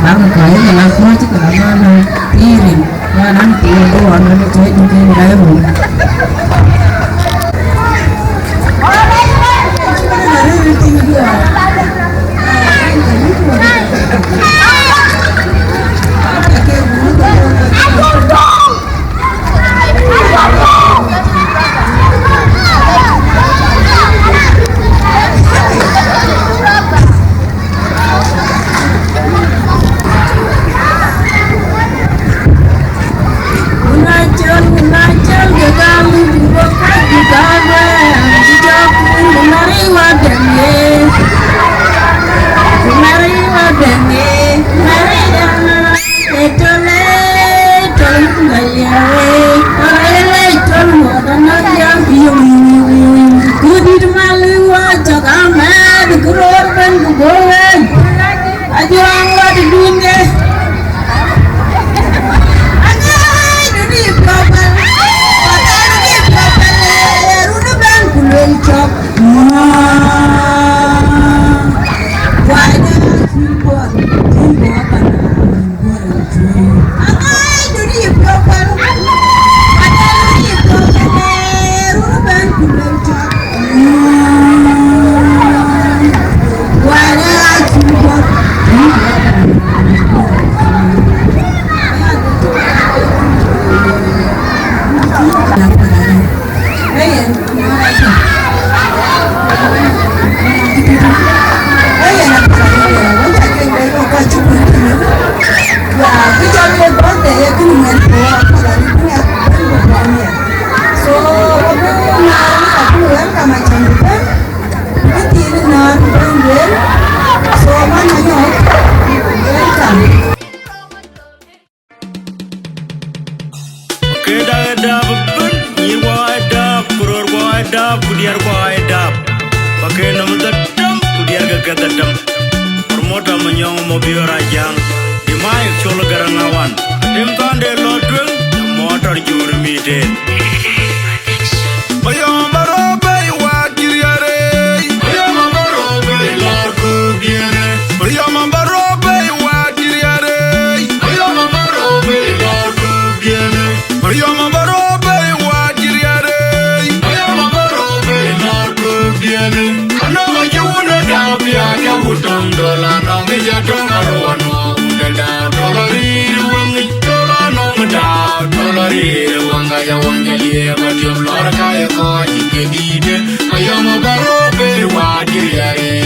baba kwa yeye na kwa chika na mama, pili, ya nani kwa ndio wana ni kwa ndio ndio. Wun Acol, wun Acol, ke ka ŋuc Ke dak ë dap ëbën, nyïïr guɔ ë dap, ku röör guɔ ë dap, ku diɛɛr guɔ ë dap. Ba ke nɔm dhätem, ku diɛɛr ke ke dhätem. Promoter Manyɔŋ Mabiör Ajaŋ, Dimai Col Garaŋ Awan. Tim thɔnde lɔ tueŋ, motor jur miten. Mayɔm Barɔ bei waat cï riɛrei. Mayɔm Barɔ bei lɔr ku biene. Mayɔm Barɔ bei waat cï riɛrei. Mayɔm Barɔ bei lɔr ku biene. Mariam Barɔ bei waat cï riɛrei. Mariam Barɔ bei lɔr ku biene. Anɔŋ acï wun ë dap ya ke wun tɔŋ dɔl, anɔŋ ë ya tɔŋ aruɔn wun ë dap dɔl arir weŋic dɔl anɔŋ dap dɔl arir weŋ ka ya wun ya liep atiɔp lɔr ka ye kɔc ke dïïtë. Mariam Barɔ bei waat cï riɛrei.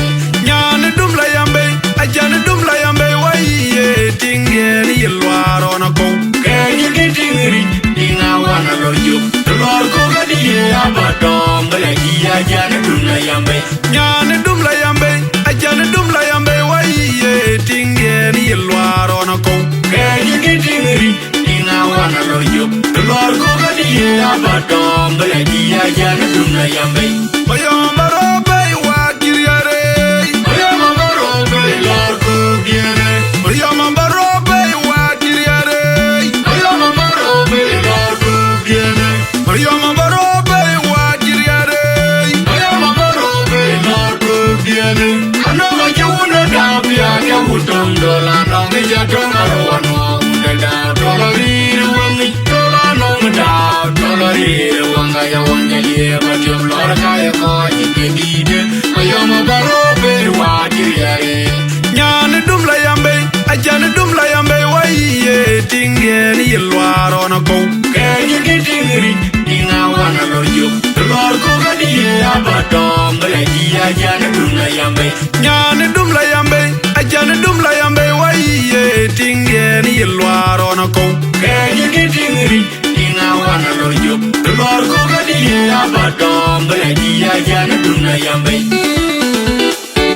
Nyan dum la yam bei, acan dum la yam bei, wai ye tiŋ diɛn ye luaar ɣɔn akɔu. Kɛɛc ke tiŋ ric, tiŋ awan alɔ jok. Lɔr kok adï ye aba dɔm, bä la ji acan dum la yam bei. Nyan dum la yam bei, acan dum la yam bei, wai ye tiŋ diɛn ye luaar ɣɔn akɔu. Kɛɛc ke tiŋ ric, tiŋ awan alɔ jok. Lɔr kok adï ye aba dɔm, bä la ji acan dum la yam bei. Mariam Barɔ bei waat cï riɛrei. Mariam Barɔ bei lɔr ku biene. Mariam Barɔ bei waat cï riɛrei. Mariam Barɔ bei lɔr ku biene. Mariam Barɔ bei waat cï riɛrei. Mariam Barɔ bei lɔr ku biene. Anɔŋ acï wun ë dap ya ke wun tɔŋ dɔl, anɔŋ ë ya tɔŋ aruɔn wun ë dap dɔl arir weŋic. Tɔl anɔŋ dap, tɔl arir weŋ ka ya wun ya liep atiɔp lɔr ka ye kɔc ke dïïtë. Mariam Barɔ bei waat cï riɛrei. Nyan dum la yam bei, acan dum la yam bei, wai ye tiŋ diɛn ye luaar ɣɔn akɔu. Kɛɛc ke tiŋ ric, tiŋ awan alɔ jok. Lɔr kok adï ye aba dɔm, bä la ji acan dum la yam bei. Nyan dum la yam bei, acan dum la yam bei, wai ye tiŋ diɛn ye luaar ɣɔn akɔu. Kɛɛc ke tiŋ ric, tiŋ awan alɔ jok. Lɔr kok adï ye aba dɔm, bä la ji acan dum la yam bei.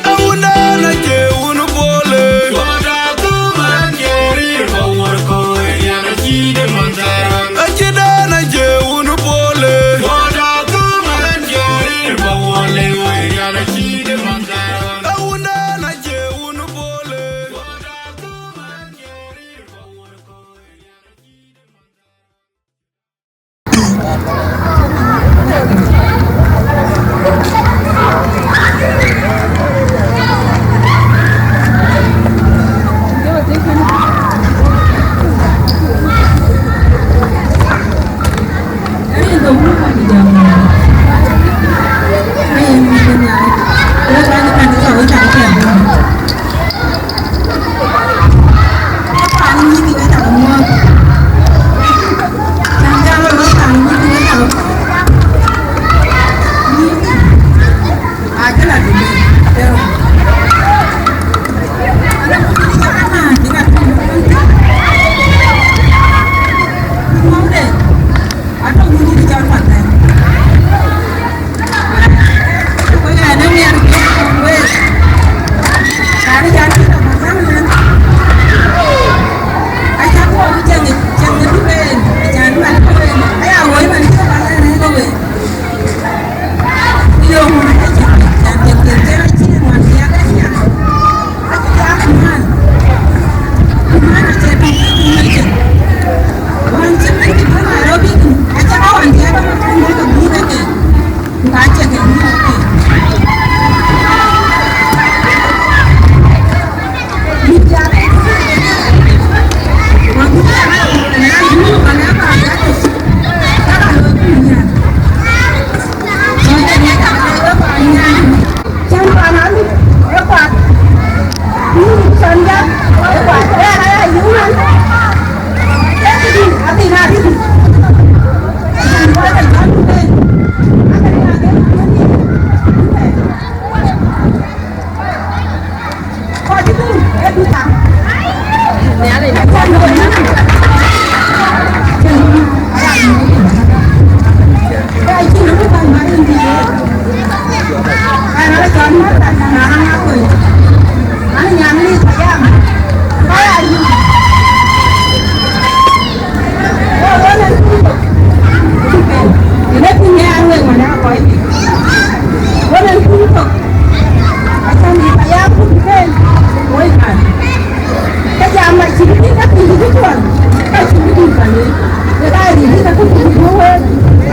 Awunden acie wun bole. Wata kuman jerir ba wor ko, yan aci de mantaran. Aciden acie wun bole. Wata kuman jerir ba wor le, yan aci de mantaran. Awunden acie wun bole. Wata kuman jerir ba wor ko, yan aci de mantaran.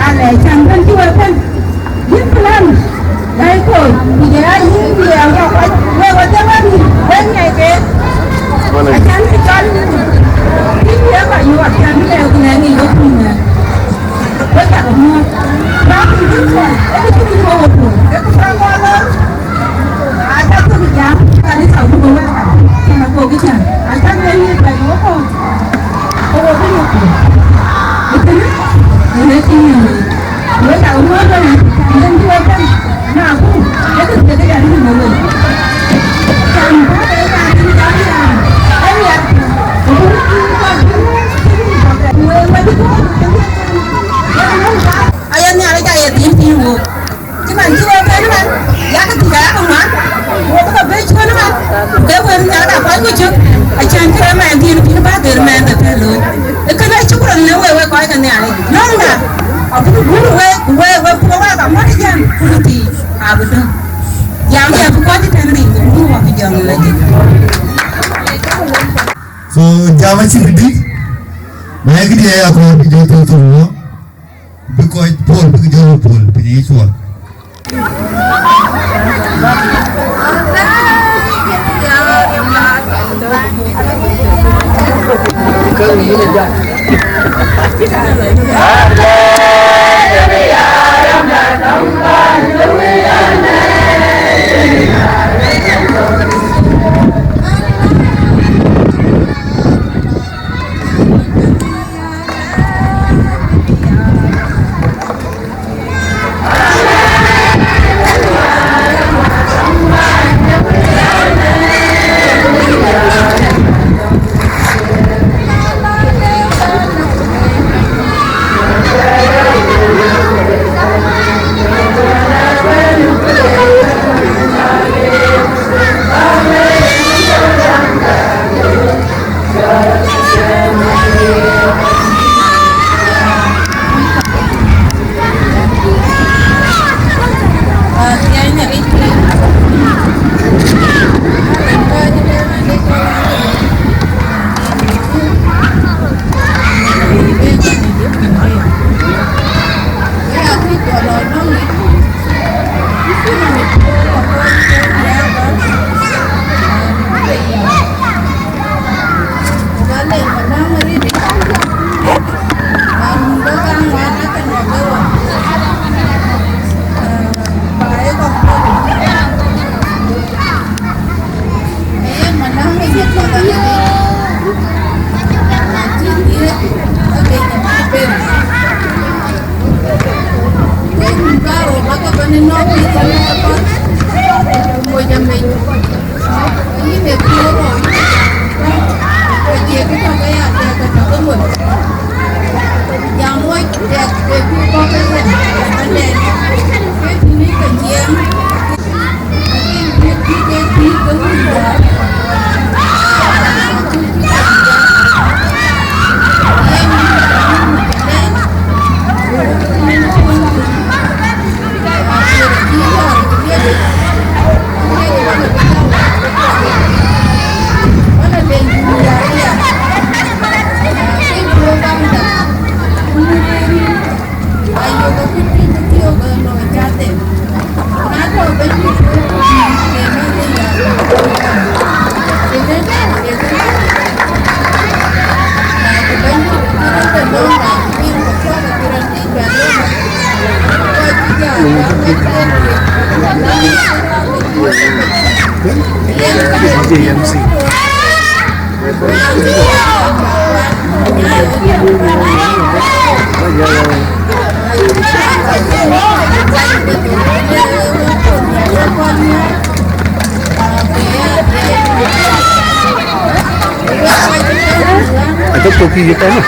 Alɛ can bɛ̈n cï wek bɛ̈n. Yïn plan, dai kor, ku jɔl a yïn diɛɛr wa kɔc, wek wa jɔl wa bï, wek ŋiɛc ke. Acan kë cɔl yïn, yïn ye kɔc nyuɔɔth, can bï lɛɛr ku lɛɛr ŋic wek kuc ŋɛk. Wek cak muɔ̈ɔ̈th. Raan bï yïn kɔc, ee kë cï yïn wek wek kuc, ee kë cɔl wek lɔ. Aca thök jam, kanitha wun wek, can a kok kë can. Acan bɛ̈n yïn kɔc wek kɔc. Aya Nhialic aye dhil piny wok. Cï man cï wek bɛ̈n ëmën, yak dhil aya ke ŋuan, wok ke bɛ̈n cuön ëmën, ku ke wël nhial ka kɔc ku cök, acän cï wek mɛnhdiɛ̈n piny bä dhil mɛnhde pɛ̈l looi. Ee kënë acuk rɔt në wek, wek kɔc ke Nhialic. Nɔ̈ŋda, abï guur wek, ku wek, wek, ku wek amuɔ̈t ë jam, ku ku thii, abï döŋ. Jam ya bï kɔc ë tɛ̈n ric, ku bï wak jɔŋ lɔ jik. So, jam acï bï dït, na ye këdï aya kɔɔr bï jɔ thou thou wɔ. Bï kɔc pol, bïk jɔ pol piny ë cuɔl. Aca thok kï yï tɛ̈në.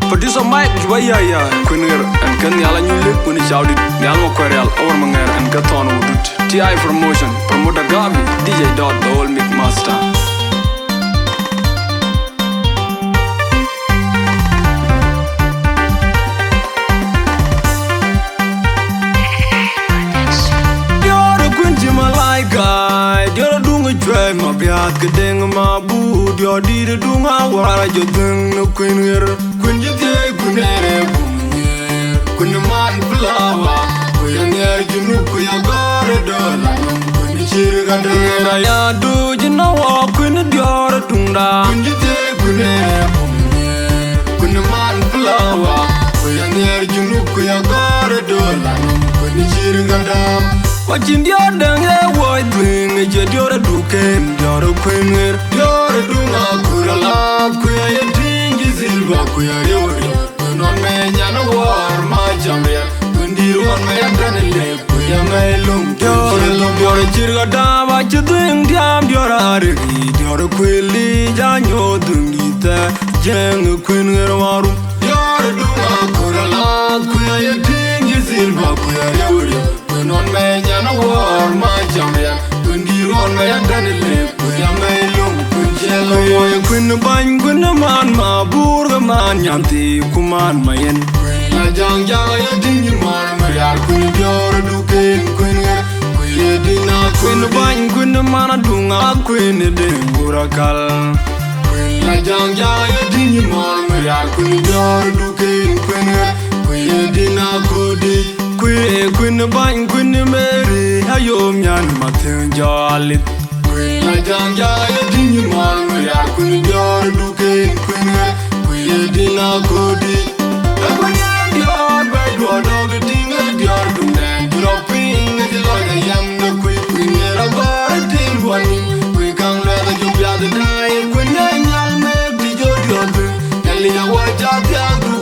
Producer Mike, Juba, ya, ya, kuener, ɛn kë Nhial Anyuc Lëk, wën cäu dït, Nhial Makuɛɛr Rial, Awär Maŋɛɛr, ɛn kë Thɔn Wudut, T I Promotion, Promoter Gavi, D J Dot, the old mix master. Diɔ̈ɔ̈r ë kuën cï malaika, diɔ̈ɔ̈r ë duŋ ë cuɛ̈ɛ̈c ma biaath ke deŋ ma buur, diɔ̈ɔ̈r dïït ë duŋ awär jɔ dhëŋ në kuën ɣer. Kuën cï thiëëc, kuën ë rɛɛk, kuën ë man flower, ku ya nhiɛɛr Junub, ku ya gɔ̈ɔ̈r ë dööl anɔm, kuën ë cïr ɣa dööl. Kuën ë raya dööc ë na wɔ, kuën ë diɔ̈ɔ̈r ë tuŋda. Kuën cï thiëëc, kuën ë rɛɛk, kuën ë man flower, ku ya nhiɛɛr Junub, ku ya gɔ̈ɔ̈r ë dööl anɔm, kuën ë cïr ɣa dööl. Ku acïn diɔ̈ɔ̈r däŋ ye wuɔc dhuëëŋ, ë cie diɔ̈ɔ̈r ë duken, diɔ̈ɔ̈r ë kuën ɣer. Diɔ̈ɔ̈r ë duŋ akööl alath, ku ya ye tïŋ cï silver, ku ya riëu riëu. Kuën ɣɔn mɛɛny an, awär ma cam riɛl, kuën dïïr ɣɔn mɛɛny an, tɛ̈n ë lëk, ku ya mɛɛny löŋ, diɔ̈ɔ̈r ë löŋ, diɔ̈ɔ̈r ë cïr ɣa dam, acï dhuëëŋ diam, diɔ̈ɔ̈r ë arëk, diɔ̈ɔ̈r ë kuël yic, anyooth dhuëëŋ dït thɛɛr, jiëëŋ ë kuën ɣer warum. Diɔ̈ɔ̈r ë duŋ akööl alath, ku ya ye tïŋ cï silver, ku ya riëu riëu. Kuën ɣɔn mɛɛny an, awär ma cam riɛl, kuën dïïr ɣɔn mɛɛny an, tɛ̈n ë lëk, ku ya mɛɛny löŋ, kuën ciɛl ë woi. Kuën bäny, kuën man ma buur, ke man nyanthii, ku man ma yen. Kuën la jaŋ jaŋ ya tïŋ cï man ma rial, kuën diɔ̈ɔ̈r ë duken, kuën ɣer, kuën ë dïn a kuën bäny, kuën man aduŋ a kuën ë deŋ guur akal. Kuën la jaŋ jaŋ ya tïŋ cï man ma rial, kuën diɔ̈ɔ̈r ë duken, kuën ɣer, kuën ë dïn a kööl dït. Kuën, kuën bäny, kuën Mary, ayom nyan ma thiëŋ jɔ alith. Kuën la jaŋ jaŋ ya tïŋ cï man ma rial, kuën diɔ̈ɔ̈r ë duken, kuën ɣer, kuën ë dïn a kööl dït. Ë kuën ë diɔ̈ɔ̈r bɛ̈c duɔ̈ɔ̈r dɔ̈k tïŋ ë diɔ̈ɔ̈r duŋdɛn, cï rɔt piŋ ë cï lɔc ayam de kuc, kuën ë rɔt gɔ̈ɔ̈r ë tïŋ duɔ̈n nïn, kuën kaŋ luɛth ë jɔ piath ë daai, kuën ë nyal mek tï jɔ diɔ̈ɔ̈r dhuëëŋ, Nhialic awär ca thiaakdu.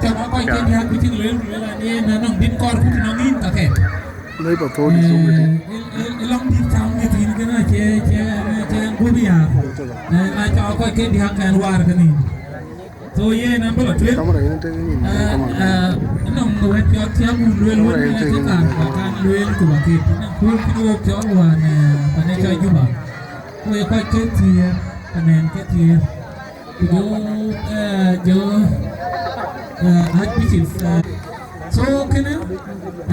Cɔk kɔc ke diäk bï cïk lueel, ku lueel an, yen anɔŋ dït kɔɔr ku tï nɔŋ yïn kakɛ. Lëi pa thou dït thou. Ë lɔŋ dït cam mïth yïn kënë acie, cie, cie gup ya. Na cɔk kɔc ke diäk kɛn waar kënë. So yen an bï lɔ tueŋ. Nɔŋ wɛ̈t piɔ̈ɔ̈th thiäk wun lueel wën ë cï kan, kan lueel ku ba kek. Nɔŋ kuur cïn wok cɔl wään, eh, pan ë cɔl Juba. Ku ye kɔc ke thiëër, panɛn ke thiëër. Ku jɔ, eh, jɔ, eh, Archbishop, eh, so kënë,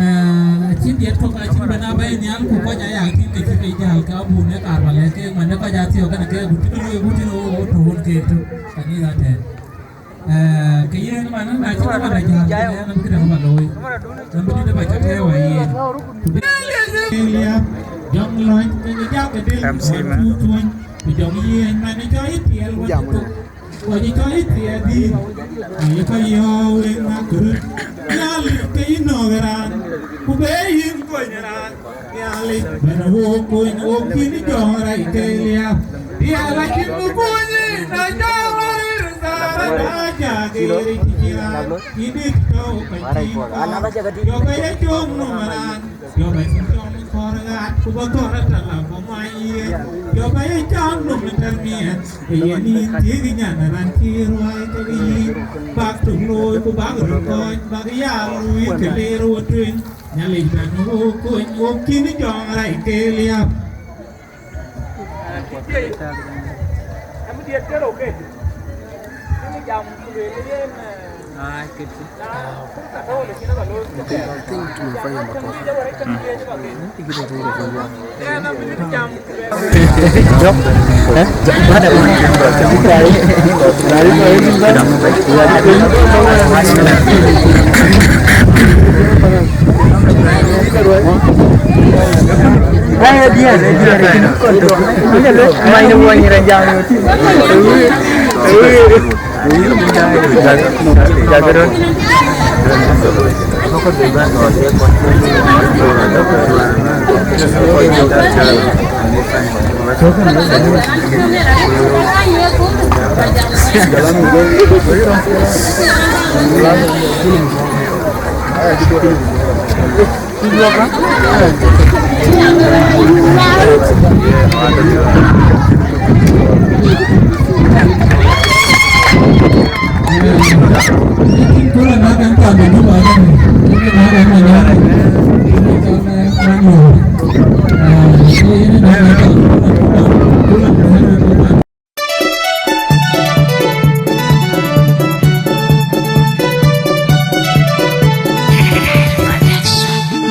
eh, acïn diɛt kɔ̈k acïn bɛn a bɛ̈ɛ̈i nhial, ku kɔc aya tïŋ ke cï ke jäl, ke abun ë kaar ba lɛ̈k keek, man ë kɔc a thiɔ̈k kënë keek, ku cï ke luɔi ku tïn ɣo, ɣo tɔ̈ ɣön keek tök, kanitha tɛ̈n. Eh, ke yen man ë na cï ke ba la jäl, ke yen abï këdäŋ ba looi. Abï dït ë ba cä tɛ̈ɛ̈u a yen. Ku bï jɔŋ lɔc, ke ke jak ke del, M C man. Ku tuɔny. Ku jɔŋ yiëëny man ë cɔl ë tiɛɛl wä cï thok, wä cï cɔl ë tiɛɛl dhïïr. Ayï ka yɔ̈ɔ̈k wek na kërë, Nhialic ke yï nɔ̈k ë raan, ku be yïn kony ë raan. Nhialic bɛ̈n wok kony, wok kïn jɔŋ rɛc ke liääp. Tiɛɛl acïn kë kuny, na jɔŋ rɔt rïr thaar, na cak ë rïc cï raan, yïn dït tɔ̈u piny cïn kɔɔr. Jɔ ke ye cɔŋ nɔm ë raan. Jɔ bɛ cï cɔm kɔɔr ɣaat, ku bä kɔɔr ë tɛ̈ la bä many yiëë. Jɔ bɛ ye cam nöm ë tɛ̈r miɛt, ke ye nïn thiëëk nyan ë raan cï ruääi kek yïn. Bäk tök looi, ku bäk röt kɔc, bäk ya luui ke leer wo tueŋ. Nhialic bɛ̈n wo kony, wo kïn jɔŋ rɛc ke liääp.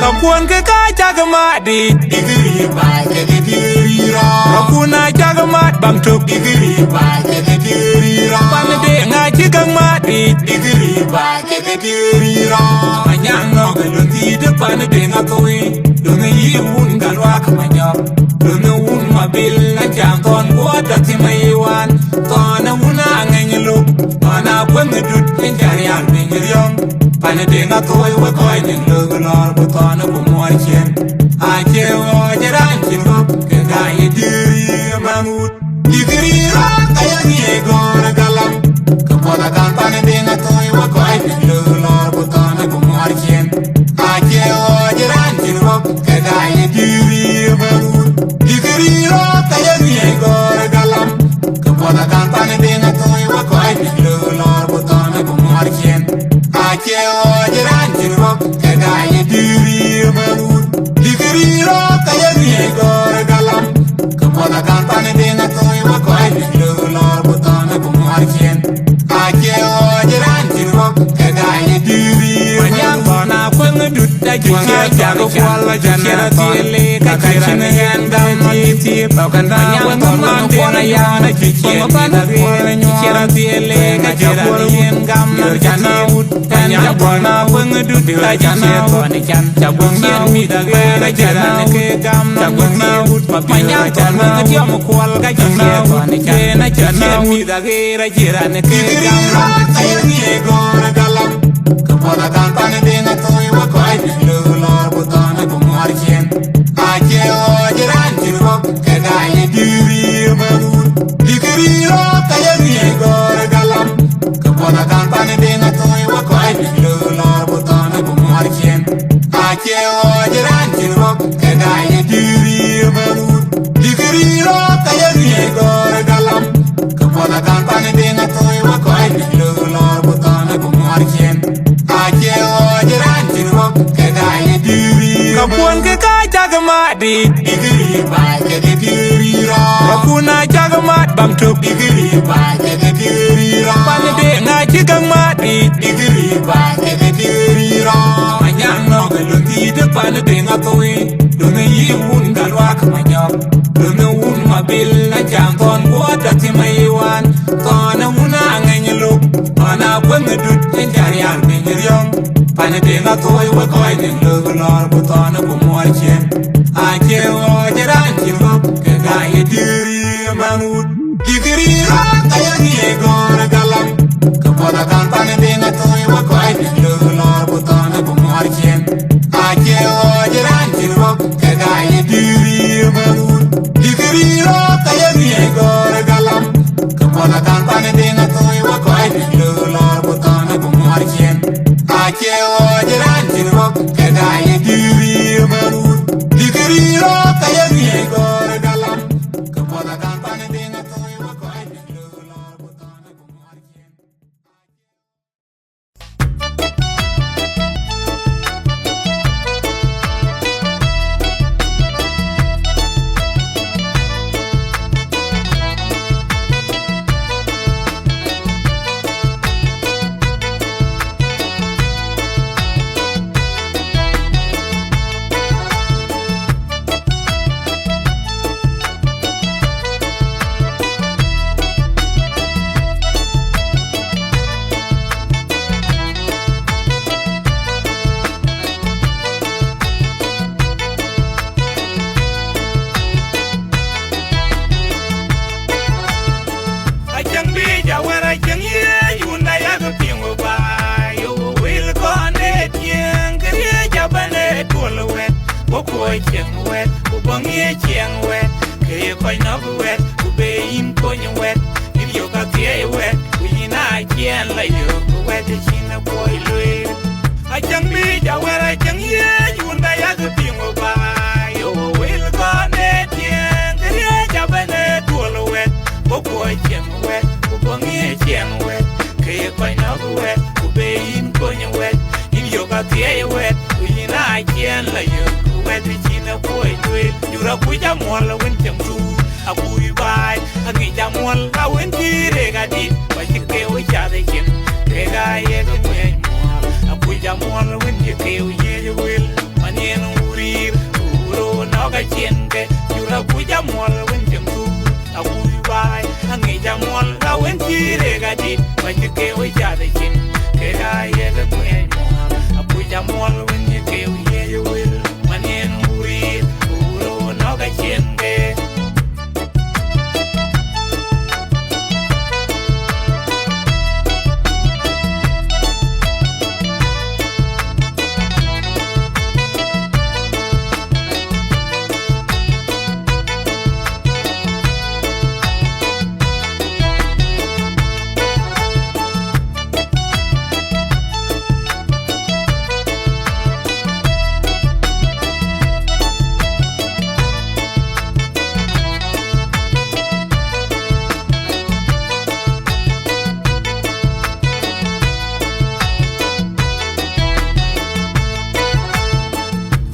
Ka kuɔn ke ka cak mat dic, digiri ba ke digiri rɔ. Ka kun a cak mat bam tok, digiri ba ke digiri rɔ. Pan de ŋa ci ka mat dic, digiri ba ke digiri rɔ. Anyaŋ nɔk e lon thiit pan de ŋa thoi, lon yï wun ka luak manyɔk. Lon wun mabil na cam thɔn guɔ dathi ma yiwan. Thɔn wun a ŋeny luk, thɔn a kueŋ dut en carial piny riɔŋ. Pan de ŋa thoi we kɔc nin lok lɔr ku thɔn ku muɔr cien. Acie ɣɔɔc raan cin gɔk ke ka ye diri man wut. Dikiri raan ka ye ŋiɛc gɔɔr galam. Ke puɔth akan pan de ŋa thoi we kɔc nin lok lɔr ku thɔn ku muɔr cien. Acie ɣɔɔc raan cin gɔk ke ka ye diri man wut. Dikiri raan ka ye ŋiɛc gɔɔr galam. Ke puɔth akan pan de ŋa thoi we kɔc nin lok lɔr ku thɔn ku muɔr cien. Acie ɣɔɔc raan cïn rɔk ke ka ye dïïr bä wut. Dïkï rïïr rɔɔk ka ye ŋiɛc gɔ̈ɔ̈r ë galam. Ke puɔth akan pan ë deŋ athööc wä kɔc dït lëu lɔɔr ku thɔn ë ku muɔɔr ciën. Acie ɣɔɔc raan cïn rɔk ke ka ye dïïr bä wut. Manyaŋ thɔn akuëŋ dut acï ciɛɛr thɔn ë can. Ciɛɛr athiëël ka cïn ɣɛn gam ë thiëëp. Manyaŋ thɔn man kuɔl ayaan acï ciɛɛr thɔn ë nyuɔɔr. Ciɛɛr athiëël ka cïn ɣɛn gam ë can ë wut. Ɛn ca guɔ̈k na kuëŋ dut, ka ca na ɣöt can, ca guɔ̈k na ɣöt, mïth aɣeer acï raan ke gam, ca guɔ̈k na ɣöt, ma piny ca na ɣöt, tiɔm kuɔl, ka ca na ɣöt, ben acï na ɣöt, mïth aɣeer acï raan ke gam. Dïkï rïïr rɔɔk ka ye ŋiɛc gɔ̈ɔ̈r ë galam, ke puɔth akan pan ë deŋ athööc wä kɔc dït lëu lɔɔr ku thɔn ë ku muɔɔr ciën. Acie ɣɔɔc raan cïn rɔk ke ka ye dïïr bä wut. Dïkï rïïr rɔɔk ka ye ŋiɛc gɔ̈ɔ̈r ë galam. Ke puɔth akan pan ë deŋ athööc wä kɔc dït lëu lɔɔr ku thɔn ë ku muɔɔr ciën. Acie ɣɔɔc raan cïn rɔk ke ka ye dïïr bä wut. Dïkï rïïr rɔɔk ka ye ŋiɛc gɔ̈ɔ̈r ë galam. Ke puɔth akan pan ë deŋ athööc wä kɔc dït lëu lɔɔr ku thɔn ë ku muɔɔr ciën. Acie ɣɔɔc raan cïn rɔk ke ka ye dïïr bä wut. Ka kuɔn ke ka cak mat. Dït, dït, dït, ba, ke dït, dït, dït, rɔ. Rɔ kun a cak mat bam tök. Dït, dït, dït, ba, ke dït, dït, dït, rɔ. Pan de ŋa cï käŋ mat. Dït, dït, dït, dït, ba, ke dït, dït, dït, dït, rɔ. Anyaŋ nɔ̈k ë lon thiit pan de ŋa thoi. Lon ë yï wun ka luak ma nyɔk. Lon ë wun ma bil na cam thɔn guɔ dathi ma yiwan. Thɔn ë wun a ŋeny lok. Thɔn a kuëŋ dut en ca rial piny riɔŋ. Pan de ŋa thoi we kɔc nin lok lɔr ku thɔn ë ku muɔɔr ciën. Acie ɣɔɔc raan cïn rɔk ke ka ye dïïr Bän wut, dikiri rɔ̈k ka ye ŋiɛc gɔ̈ɔ̈r ë galam, ke puɔth akan pan ë piŋ ë thöi wek kɔc dït lëu lɔ̈ɔ̈r ku thɔn ë ku muɔɔr cin. Acie ɣɔɔc raan cïn rɔ̈k, kek aa ye dïïr bän wut, dikiri rɔ̈k ka ye ŋiɛc gɔ̈ɔ̈r ë galam, ke puɔth akan pan ë piŋ ë thöi wek kɔc dït lëu lɔ̈ɔ̈r ku thɔn ë ku muɔɔr cin. Acie ɣɔɔc raan cïn rɔ̈k, kek aa ye dïïr bän wut, dikiri rɔ̈k ka ye ŋiɛc gɔ̈ɔ̈r ë galam. Acäŋ biic awär acäŋ yiëëc wunda yak piŋ wä baai, yo wël kɔn de tiëŋ, kë riëëc abɛn ë tuɔl wɛt, wä kuɔc cieŋ wɛt, ku bäŋ ye cieŋ wɛt, ke ye kɔc nɔ̈k wɛt, ku be yïn kony wɛt, yïn yök athiɛɛi wɛt, ku yïn aa ciɛɛn la yök wɛt ë cïn ë kuɔc lueel. Acäŋ biic awär acäŋ yiëëc wunda yak piŋ wä baai, yo wël kɔn de tiëŋ, kë riëëc abɛn ë tuɔl wɛt, wä kuɔc cieŋ wɛt, ku bäŋ ye cieŋ wɛt, ke ye kɔc nɔ̈k wɛt, ku be yïn kony wɛt, yïn yök athiɛɛi wɛt, ku yïn aa ciɛɛn la yök wɛt ë cïn ë kuɔc lueel. Jur akuc amuɔl wën cieŋ tuut, akuc baai, aŋic amuɔl awën cï rek adït, kɔc cï keu cath ë cin, kek aa yek ŋuɛ̈ɛ̈ny muɔl, akuc amuɔl wën cï keu yiëëc wël, man yen wuriir, ku rou nɔ̈k acin ke. Jur akuc amuɔl wën cieŋ tuut, akuc baai, aŋic amuɔl awën cï rek adït, kɔc cï keu cath ë cin, kek aa yek ŋuɛ̈ɛ̈ny muɔl, akuc amuɔl wën cï keu yiëëc wël, man yen wuriir, ku rou nɔ̈k acin ke.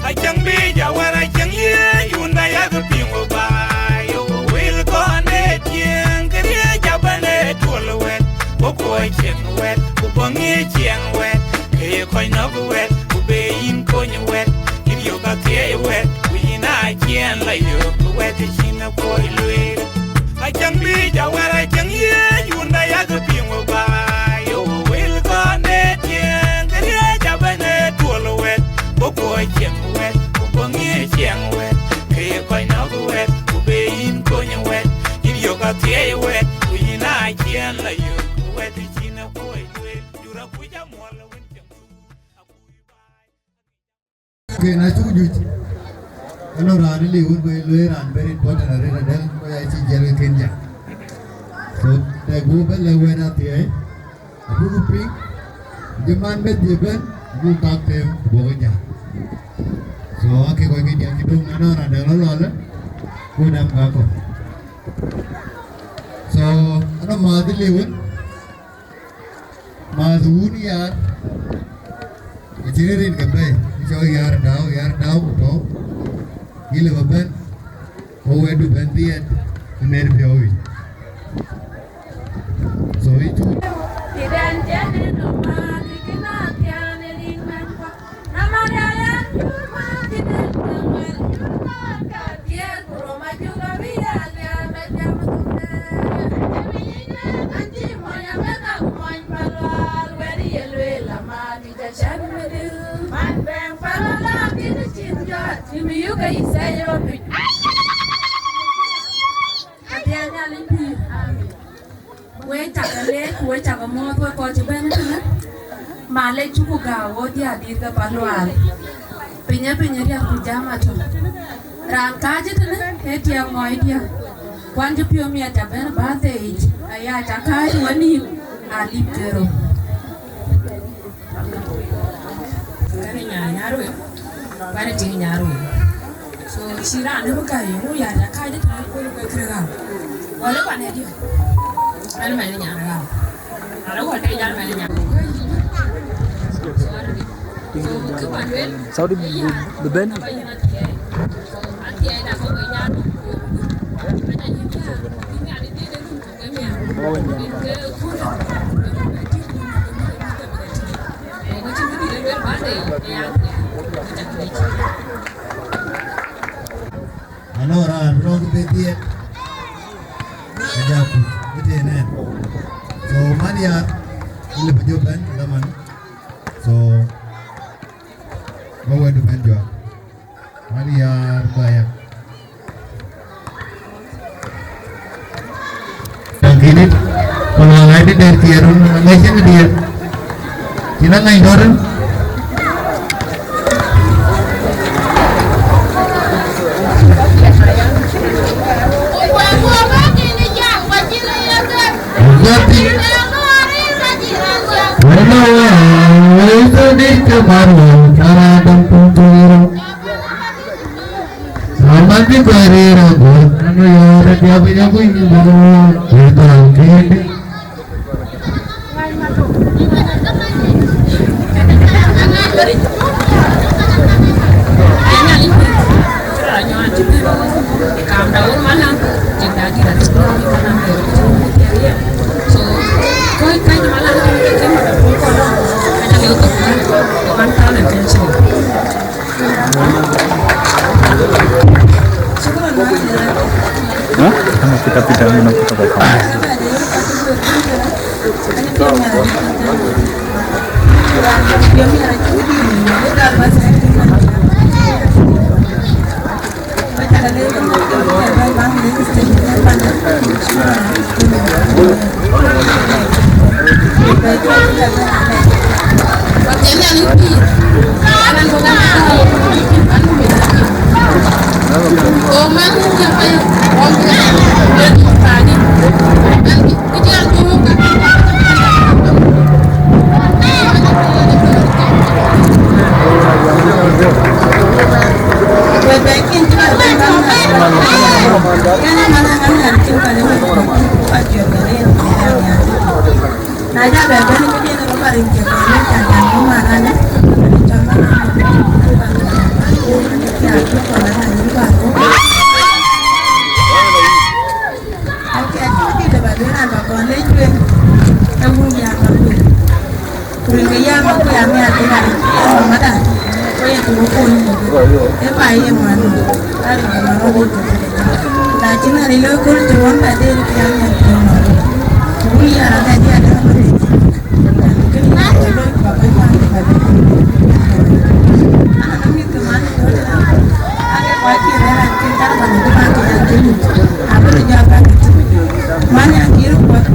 Acäŋ biic awär acäŋ yiëëc wunda yak piŋ wä baai, yo wël kɔn de tiëŋ, kë riëëc abɛn ë tuɔl wɛt, wä kuɔc cieŋ wɛt, ku bäŋ ye cieŋ wɛt, ke ye kɔc nɔ̈k wɛt, ku be yïn kony wɛt, yïn yök athiɛɛi wɛt, ku yïn aa ciɛɛn la yök wɛt ë cïn ë kuɔc lueel. Acäŋ biic awär acäŋ yiëëc wunda yak piŋ wä baai, yo wël kɔn de tiëŋ, kë riëëc abɛn ë tuɔl wɛt, wä kuɔc cieŋ wɛt, ku bäŋ ye cieŋ wɛt, ke ye kɔc nɔ̈k wɛt, ku be yïn kony wɛt, yïn yök athiɛɛi wɛt, ku yïn aa ciɛɛn la yök wɛt ë cïn ë kuɔc lueel. Jur akuc amuɔl wën cieŋ tuut, akuc baai. Ke na cuk juëc, ënɔ raan ë liu wën, ku ë lueel raan very important arëët adɛ̈, ku ya cï jiɛl ke kën jam. So, tɛ̈ gup bɛ̈n lɛ̈k wɛ̈t athiɛɛi, abuk piŋ, jë man bɛ̈n jë bɛ̈n, abuk kak them, ku bɔ̈ ke jam. So, ake kɔc ke jam cï döŋ na nɔn raan dɛ̈ lɔ lɔl, ku däm ka kɔ̈k. So, ënɔ määth ë liu wën, määth wun Yar, acïn rin ke bɛ̈i, cɔl Yar Dau, Yar Dau ku tɔ̈u, yï lëu bä bɛ̈n, ku wɛ̈tdu bɛ̈n dhiɛɛt ë mɛt piɔ̈u yic. So, yï cuk. Cak leec ku we cak muɔ̈ɔ̈th we kɔc cï bɛ̈n tënë. Malec cuku gääu wo diäär dït ke Palual. Piny ë piny riɛl ku jam atɔ̈. Raan kääc tënë ee tiɛɛŋ mɔi diäär. Kuan cï piɔ̈u miɛt abɛ̈n birthday yic, aya ca kääc wenïïm alip kero. Kɛn ë nyan nyar wek, kuan ë tiŋ nyar wek. So cï raan ë bï ka ye ŋu ya ja kääc tënë kul wek kërë ɣam. Wala kuan ë diäär. An mɛn ë nyan ɣam. Ala wɔ tëë jal mɛn ë nyan. Saudi bi, bi, bi bɛ̈n. Anɔŋ raan rɔ̈k bï dhiëëth, ajaku, bï tëë nɛn. So, man ya, lip jɔ bɛ̈n, dhaman. So, ba wɛ̈t bɛ̈n jɔ. Man ya, ba ya. Tɔŋ kïnit, ku luaŋ aa dï der thiëër run, aŋäc cïn diëër. Cïn aŋäc dɔ̈ɔ̈r. Wala wa, wala wa, wala wa, wala wa, wala wa, wala wa, Amadi Guerrero, Guerrero, Guerrero, Guerrero, Guerrero. Hah? Ano kita pindah, ano kita bawa? Ku rin ke yɛn Makuei amiäk ke ŋatic, yen mama da, ku yen tuŋ ë pol muk, ee baai ye ŋuan muk, ka rin ke man rɔt ë tök. Na cïn ŋatic loi kööl cï ɣɔn ba deer ke amiäk ke ŋatic, ku wun yɛn rɔt adï adäŋ ba deer. Kënë yen ke loi ku ba bɛ̈ny ŋuan ku ba deer. Ana ka mïth ke man ë tök ëna, ake kɔc cï rɛ̈ɛ̈r an cïn tɛ̈n ba deer ba ke an cïn muk, abï röt jɔ ba deer. Man ya kir kuɔth.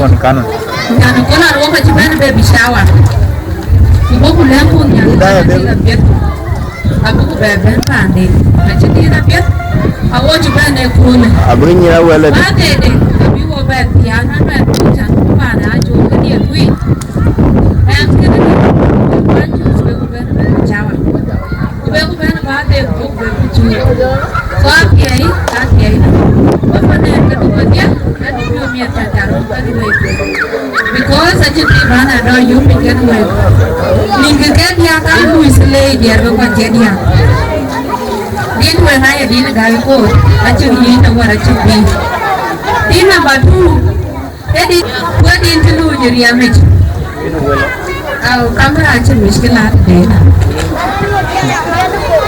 Wan kan. Nyan kɔn a ruɔk acï bɛ̈n baby shower. Ku bɔ̈ ku lɛ̈k kun nyan kɔn a dït apiɛth. Abuk bɛ bɛ̈n paanden. Acï dït apiɛth. Awɔ cï bɛ̈n ë kun. Abï nyin awɛl ëdï. Ba dede. Abï wɔ bɛ thiaan man bɛ kun can ku paan a col ke diɛt wïc. Ɛn kënë ke kuany col ku bɛ ku bɛ̈n baby shower. Ku bɛ ku bɛ̈n ba de ku bɛ ku col. So athiɛi, athiɛi. Wɔ paanden ke du wedhie. Because acï tï bän adɔ yum piny kën wek. Nïn kë kë diäk ka luui thilei diɛɛr ke kɔc ke diäk. Din wek aye din gäi koor, acï yic të wär acï bï. Din number two, ke din, wek din cï luui riɛmic. Au, kamera acï mic kë laat dee.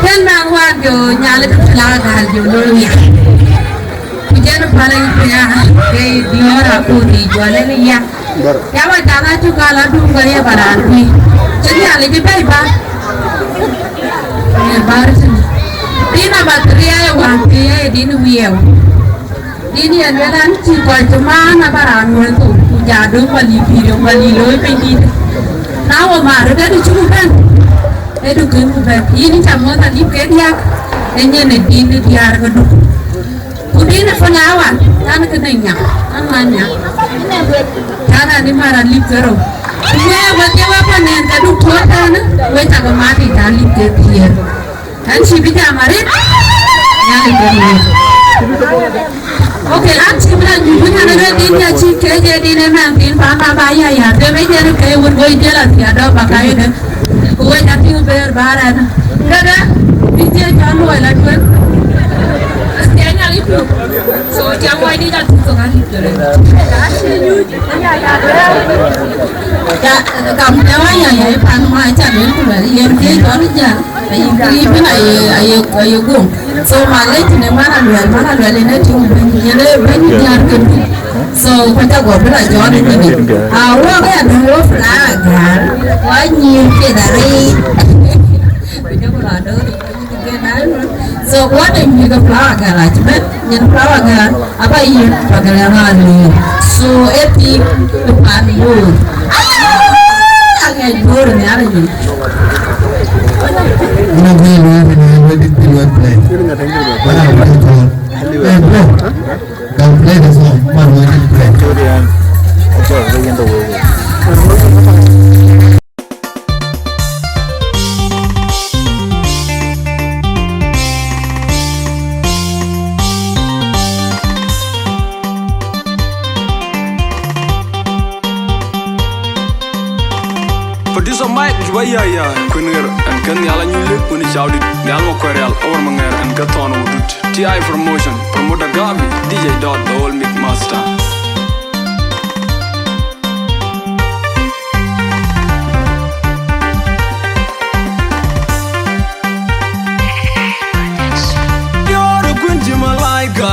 Kën man wak jo nyal kë la gal jo looi wiɛk. Ku jɛn päl ë pia, ke diɔ̈ɔ̈r akut yic, jɔl en ya. Ya ba cath acuk al adum ke ye ba raan kuc. Cï Nhialic bɛ̈i bä. Ee, bär cïn. Din number three aye wään thiëëc aye din wiɛɛu. Din yen luel an, cï kɔc cï maan aba raan muɔ̈l thou, ku ja döŋ ba lip pïïr, ba lip looi piny dït. Na wɔ maar röt, adu cuk bɛ̈n. Adu kën ku bɛ̈n. Yïn ca muɔ̈th alip ke diäk, ë nyin ë din ë diäär ke duk. Ku din ë flower, kan kë nɛn nya, kan man nya. Kan ani mara lip kero. Ku we we ke we pa nen ka duk tuɔ tɛn, we ta ke mati ta lip ke thier. Kan shi bi jam arit. Ya ni ke ni. Okay, an shi bi la ju bi kan ke din ya chi ke je din e man din pa ma ba ya ya. Te me je ke wur go je la ti ado ba ka ye. Ku wec atïŋ ber bär ɛn. Këdë, bï thiëc cɔl luɔi la tueŋ. Thiëc Nhialic tueŋ. So, tiam wai dït atïŋ thok an. Ya, kam tiam wai ya, ya, pan ma ca luel ku luel, yen thiëc cɔl jäl. Ayi, kri bin aye, aye, aye guŋ. So, ma lec tïn ë man aluel, man aluel yen ë tïŋ bɛ̈ny, yen ë bɛ̈ny diäär ke duk. So, ku ca guɔ bï la jɔt ë nyïn. A wok ë adöŋ wok flower girl, wa nyïïr piɛth arëët. Ku jɔku la döör ë nyïn ke diäär. So, what a nyïïr ke flower girl acï bɛ̈n, nyin flower girl, aba yïn pa gɛl ya ŋa lëër. So, ë thïn ë pan Bor. Aŋiɛc Bor ë nhiar ë nyïn. Ënë guiir wëëu ënë wëdït bï wëët play. Bana wëët call. Hey, bro. Can play the song. Man, wëdït play. Producer Mike, juba ya ya, kuën ɣer, ɛn kën nhial anyuc lëk, kuën cau dït, nhial ma kuɛɛr rial, ëwär ma ŋɛɛr, ɛn kë thɔn wudut. T I Promotion, promoter Gavi, D J Dot, the old mix master. Diɔ̈ɔ̈r ë kuën cï malaika,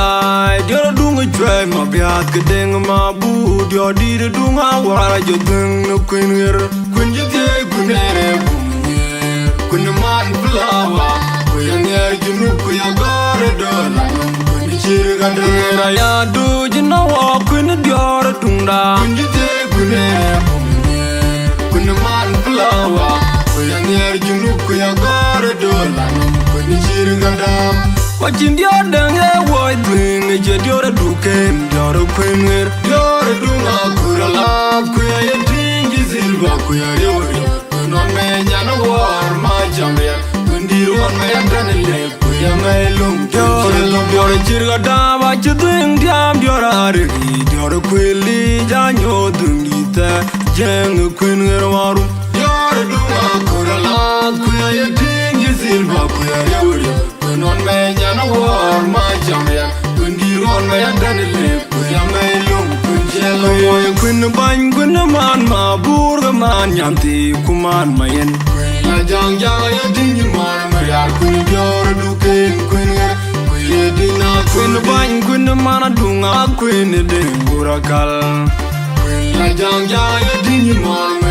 diɔ̈ɔ̈r ë duŋ ë cuɛɛi ma biaath ke deŋ ma buur, diɔ̈ɔ̈r dïït ë duŋ awar jɔ dhëŋ në kuën ɣer. Kuën cï thiëëc kuën ë bum nhiëër, kuën ë man flower, ku ya nhiɛɛr junub ku ya gɔ̈ɔ̈r ë döör la nɔm, kuën cï rïk adöör aya dööc ë na wɔ kuën diɔ̈ɔ̈r ë duŋda. Kuën cï thiëëc kuën ë bum nhiëër, kuën ë man flower, ku ya nhiɛɛr junub ku ya gɔ̈ɔ̈r ë döör la nɔm, kuën cï rïk adäm. Ku acïn diɔ̈ɔ̈r däŋ ë wuɔc dhuëëŋ, ë cie diɔ̈ɔ̈r ë duken, diɔ̈ɔ̈r ë kuën ɣer, diɔ̈ɔ̈r ë duŋ akur alaap, ku ya ye tïŋ cï silver, ku ya riëu riëu. Kuën ɣɔn me nyan wuɔɔr ma cam riɛk, kuën dïïr ɣɔn me yɛn tɛ̈n lëk, ku ya mɛi löŋ. Diɔ̈ɔ̈r ë löŋ, diɔ̈ɔ̈r ë cïr ɣa daap acï dhuëëŋ diaam, diɔ̈ɔ̈r ë arik yic, diɔ̈ɔ̈r ë kuël yic anyooth dhuëëŋ dït thɛɛr, jiëëŋ ë kuën ɣer warum. Diɔ̈ɔ̈r ë duŋ aköl alath, ku ya ye tïŋ cï silver, ku ya riëu riëu. Kuën ɣɔn me nyan wuɔɔr ma cam riɛk, kuën dïïr ɣɔn me yɛn tɛ̈n lëk, ku ya mɛi löŋ, kuën ciɛl woi. Kuën bäny, kuën man ma buur, ke man nyan thii, ku man ma yen. Kuën la jaŋ jaŋ ya tïŋ man ma rial, kuën diɔ̈ɔ̈r duken, kuën ɣer, kuën ye dïna, kuën bäny, kuën man aduŋ, a kuën ë deŋ gur akal. Kuën la jaŋ jaŋ ya tïŋ man ma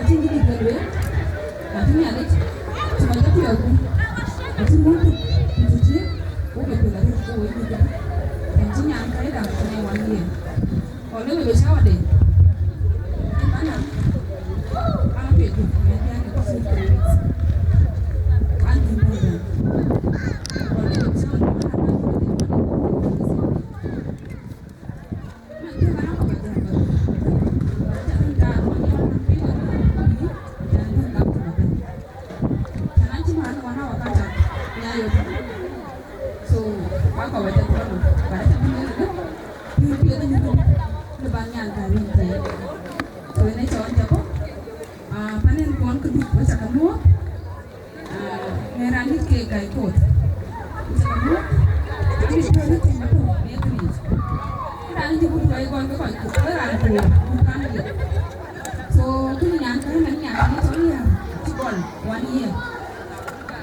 Acïn kë dït ke lueel, lakin Nhialic cï kɔc ke piɔ̈ɔ̈th guum, acï muk guum, ku cï tiëëk, wo ke piɔ̈ɔ̈th arëët ke wo yï guum. Tɛ̈n cï nyan kɛ̈i däŋ tënë wan yen. Kɔn lëu bï shower de. Ë bana, bana piɛc guum, ë bï an ë kɔc three weeks. Wan guum bï däŋ. Kɔn lëu bï shower de, bana, bana, bana, bana, bana, Panen kuɔn këduk wek cä ke muɔ̈ɔ̈th. Aa, në raan dït ke Gai Koth. Cä ke muɔ̈ɔ̈th, amit piɔ̈u röt thïn ëtök në këric. Raan cï kut kɔc gɔl ke kɔc kut, ke raan kuɔɔr, kut raan diɛt. So, kënë nyan kärë nyan kärë cɔl Liar, cï gɔl one year.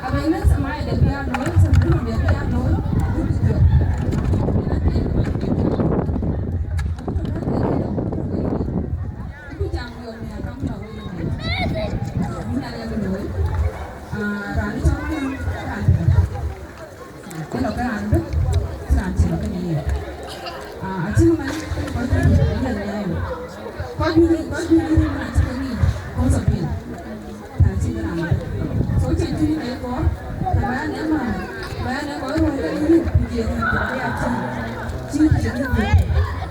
Abɛ̈ny nɛ̈k samaya de bï aa looi, samaya de bï aa looi, kut kut. Yen athiëëc kɔc kut. Kut kut. Ku jam yom ya kam la wei ni. Ni na le looi. Ah, raan cɔl Malam, raan tëde. Ke lɔ ke raan bï, raan cï lɔ ke ni ye. Ah, acï man, ke kɔc bï, ni na le. Kɔc bï, kɔc bï, ni na cï ke ni. Kɔc bï. Tɛ̈ cï raan. So cïn cïn ke kɔɔr, ke bɛ̈n ë man, bɛ̈n ë kɔc ruɔ̈n ke yïn, ku jël yïn, ku bï a cïn, cïn cïn yïn.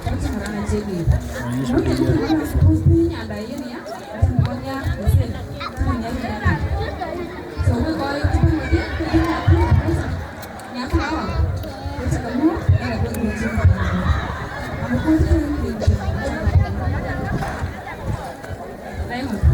So cïn raan acï gëët. Wun cïn cïn raan suppose bï nyanda yen ya, acïn kɔc ya, the same. Cïn ya yïn ya. So we kɔc cï bɛ̈n wedhie, ke yïn ya pur pressure. Nya flower. Ku cä ke muk, ë rɛ̈k wek muk cïn kɔc. Am kɔc cïn yïn cïn. Raymond.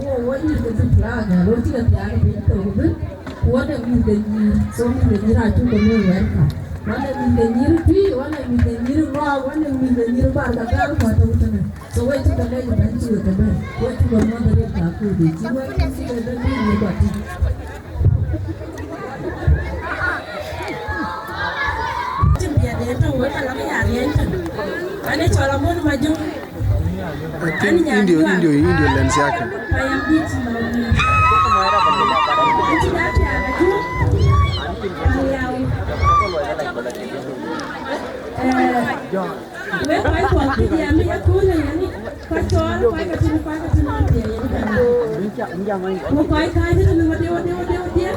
Wo, wo nyïïr ke Twic Plaza, röt cï ke thiaak piny thok ëbën, ku wo de mïth ke nyïïr, so mïth ke nyïïr acuk ke luɔ̈i welcome. Wo de mïth ke nyïïr Twic, wo de mïth ke nyïïr Ŋɔɔk, wo de mïth ke nyïïr Barkadhal ku atɔ̈ tënë. So we cuk ke lec ëbën cï we ke bɛ̈n, we cuk ke muɔ̈th ë riɛl ka kuc, cï we cï ke bɛ̈n bï nyïïr kɔc tïc. Cïn biɛt de tɔ̈u wek ala bï ya riɛny tën. Ane cɔl Amon Majok. I think Indio, Indio, Indio lens yake. Payam dit ma. Ati dati ala ju. Payam. Eh, wek kɔc kuɔth cï jiɛɛm ë yaköl ë yani, kɔc cɔɔl, kɔc ke tïŋ, kɔc ke tïŋ nɔn thiëëc ë bɛ̈n. Ku kɔc kääc ë tënë wadiɛ̈, wadiɛ̈, wadiɛ̈, wadiɛ̈.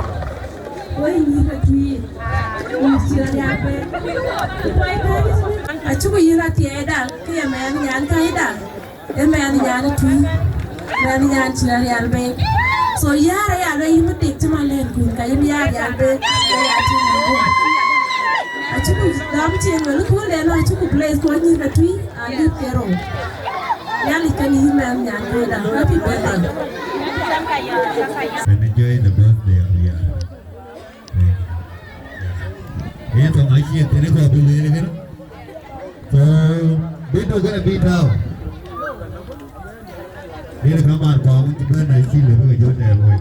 Wek nyïïr ke Twic, nyïïr cï rɔt ya bɛ̈n. Ku kɔc kääc ë tënë. Acuku yïn athiɛɛi daŋ, ke ye mɛɛn nyan kääc daŋ. Ee mɛɛn nyan Twic, mɛɛn nyan cï rɔt rial bek. So yär aya lɔ yïn bï tik cï man lɛ̈n kun, ka yïn bï ya rial bek, ke ya tïŋ në guɔ̈p. Acuku dɔm cin wël kööl den, acuku place ku anyïïr ke Twic, a lip ke rou. Nhialic kën yïn mɛɛn nyan këda. Happy birthday. And enjoy the birthday of Yar. Yen tɔŋ acie thënë kɔc bï lueel kënë. So, bï tök kënë bï tääu. Yen ka man kɔc wën cï bɛ̈n acï lëu bï ke jɔ tɛɛr wei.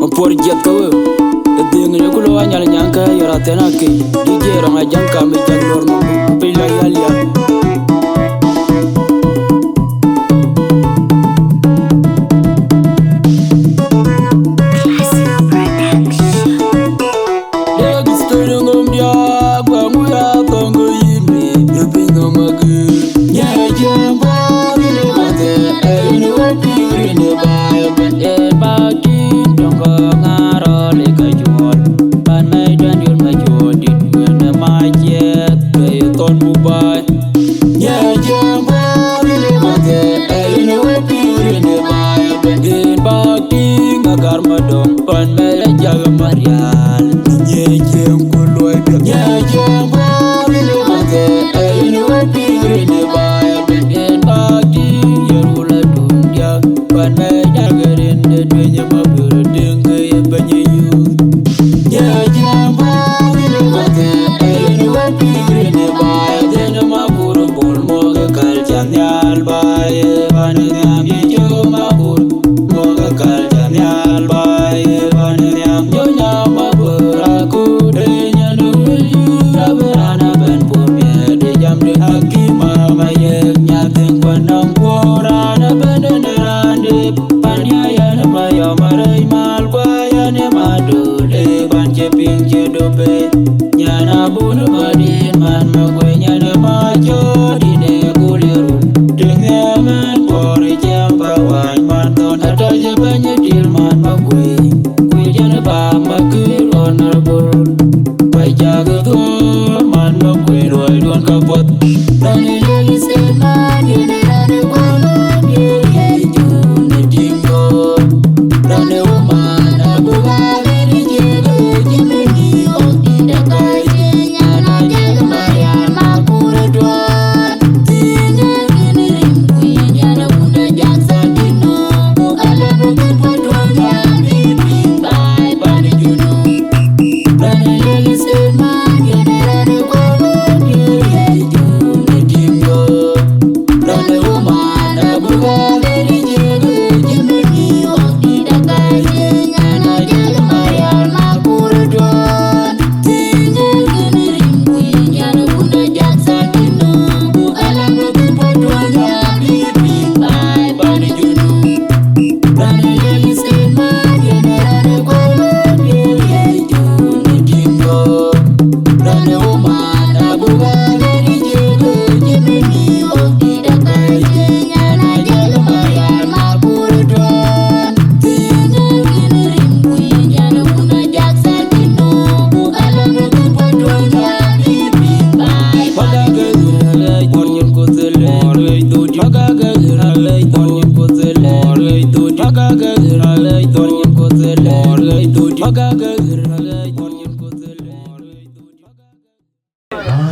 Apuɔr jiɛth ke we, ë dhiëŋ ë ku lɔ anyal nyaŋ ke yɔr athɛn akëc, D J Rɔŋ Ajaŋ kam ë cak lor nɔm, piny la yal yal. Dek story ŋom diak, wɛŋu ya thɔŋ ke yïn mi, ë piny nɔm agï. Nyɛ jiɛɛm bɔ̈ rin ë mathɛ, ë rin ë wɛ̈t pïïr rin ë baai ëbɛ̈n. Yen bak tïŋ tɔŋ kɔ̈k ŋaar rɔl ë ka cuɔl. Pan mɛc duɛ̈n yol ma cuɔl dït, wën ë mac ciɛɛth, ke ye thɔn buk baai. Nyɛ jiɛɛm bɔ̈ rin ë mathɛ, ë rin ë wɛ̈t pïïr rin ë baai ëbɛ̈n. Yen bak tïŋ agar madɔŋ, pan mɛc ajak marial. Nyɛ jiɛɛm ku luɔi piɛth. Nyɛ jiɛɛm bɔ̈ rin ë mathɛ, ë rin ë wɛ̈t pïïr rin ë baai ëbɛ̈n. Yen bak tïŋ yen wula tuŋ diäk, pan mɛc ajak rin de tueny ë mabur tïŋ ke ye bɛ̈ny ë yuth. Nyɛ jiɛɛm bɔ̈ rin ë mathɛ, ë rin ë wɛ̈t pïïr rin ë baai ëbɛ̈n. Ë mabur bol mɔ̈k ë kal ca nhial baai ë pan ë nhiam ye cök mabur. Mɔ̈k ë kal ca nhial baai ë pan ë nhiam jɔ nyam abör akut ë nyan ë wël yur abï raan abɛ̈n puɔ̈u miɛt ë jam de akïm ama yek nyathïn kuɛn nɔm puɔ̈u raan abɛ̈n ënë raan de pan ya yɛn ë mayɔm arëc mal kua yɛn ë madöl ë pan cï piŋ cï döp ë. Nyan abun madït man ma guëny nyan ë macöt yïn ë gul ye run. Tïŋ nhiam ɛn kuɔɔr ë ciɛɛm pa wany man thɔn atɔc ë bɛ̈ny ë dïl man ma guëny. Kuc jɛn ë bak ma kïr honorable. Ba jak ë thuɔɔr man ma guëny luɔiduɔn ka puɔth. Raan ë lel state man yen ë raan ë kuɔɔr ë ye jun ë tïŋ.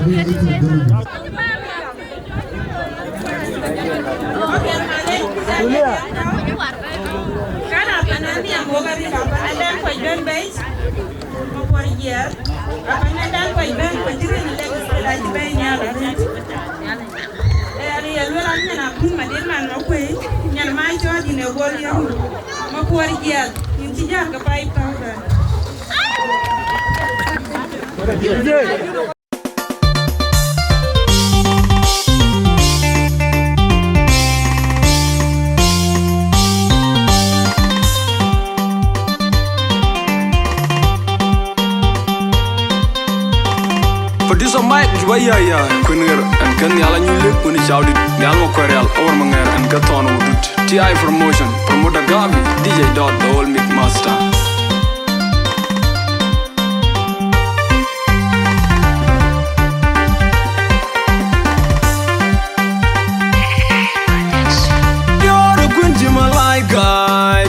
Kana panani amboga ni papa adan kwa ben bai. Mapor jier. Apa na dan kwa ben kwa jirin lek sala jibai ni ala. Eh, ari ya luel an nyan abun madin man ma kuëi, nyan ma cɔɔt yïn ë gɔl yïn. Mapuɔr jiɛth, yïn cï jäl ke five thousand. Producer Mike, juba ya ya, kuener, en ke Nhial anyuc lek, wën cawdït, Nhial Makuɛɛr Rial, awär maŋɛɛr, en ke thɔn wudut. T I Promotion, promoter Gavi, D J Dot, the old mix master. Dior kuën cï malaika,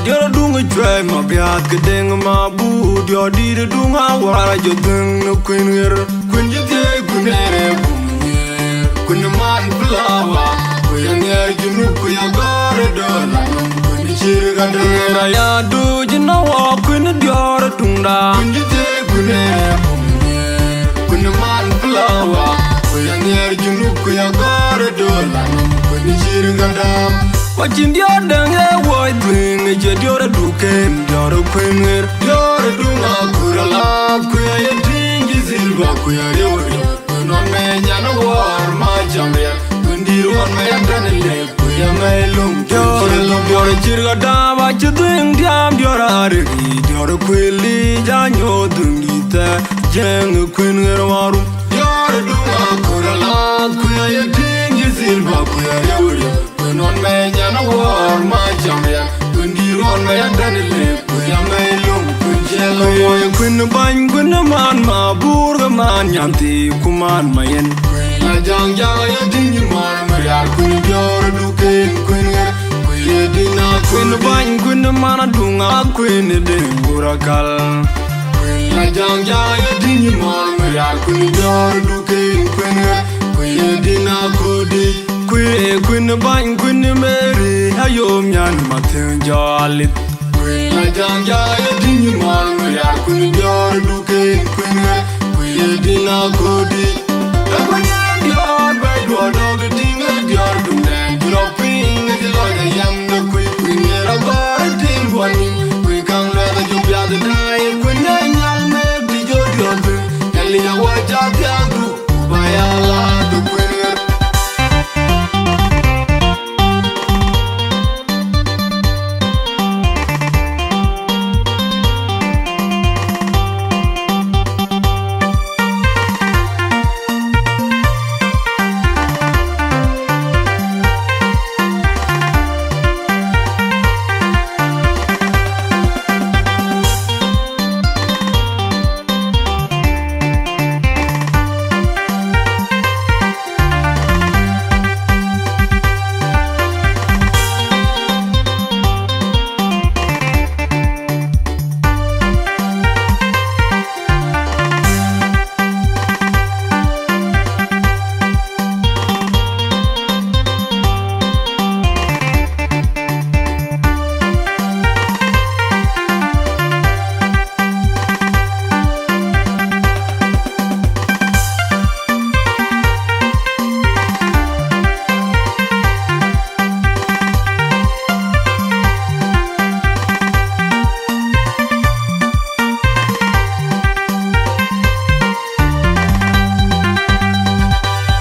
dior duŋ cuɛɛi ma biath ke deŋ ma bu, dior dït duŋ awar jɔ dhëŋ në kuën ɣer. Kuën cï thiëëc kuën ë bum nhiëër, kuën man flower, ku ya nhiɛɛr junub ku ya gɔ̈ɔ̈r ë döör la nɔm, kuën cï rïk adöör aya duc në wɔ kuën dior tuŋda. Kuën cï thiëëc kuën ë bum nhiëër, kuën man flower, ku ya nhiɛɛr junub ku ya gɔ̈ɔ̈r ë döör la nɔm, kuën cï rïk adöör. Wa cïn dior däŋ ë wuɔi dhuëëŋ, ë cie dior ë duken, dior ë kuën ɣer. Dior ë duŋ akur alaap, ku ya ye tïŋ cï silver, ku ya rieu rieu. Ku nɔn me nyan wuɔɔr ma cam riɛk, ku ndïr ɣɔn me ya tɛ̈n lek, ku ya ŋɛi löŋ. Dior ë lum, dior ë cïr ka daap, acï dhuëëŋ diaam, dior ë arik, dior ë kuël yic, anyooth dhuëëŋ dït thɛɛr, jiëëŋ ë kuën ɣer warum. Dior ë duŋ akur alaap, ku ya ye tïŋ cï silver, ku ya rieu rieu. Ku nɔn me nyan wuɔɔr ma cam riɛk, ku ndïr ɣɔn me ya tɛ̈n lek, ku ya ŋɛi löŋ, ku jiël. Ku woi kuën bäny, kuën man ma buur, ke man nyan thii, ku man ma yen. Kuën la jaŋ jaŋ ya tïŋ man ma rial, kuën dior duken, kuën ɣer, ku ye dïn a kuën bäny, kuën man aduŋ a kuën ë deŋ bur akal. Kuën la jaŋ jaŋ ya tïŋ man ma rial, kuën dior duken, kuën ɣer, ku ye dïn a kodi. Kuën, kuën bäny, kuën Mary, ayom nyan ma thiëŋ jɔ alith. Kuën la jaŋ jaŋ ye tïŋ man ma rial, kuën dior duken, kuën ɣer, ku ye dïn a kodi. Ë kuën ye dior bɛ̈i duɔ̈ɔ̈r dɔ̈k tïŋ ë dior duŋdɛn, cï lɔ piny ë cï lɔc ayam de kuc, kuën ye rɔt gɔ̈ɔ̈r ë tim buɔn nïm, kuën kaŋ luɛth ajɔ piath ë daai, kuën ye nyal mek dï jɔ dior dhuëëŋ, Nhialic awa ca thiaakdu. Ku ba ya la du kuën ɣer.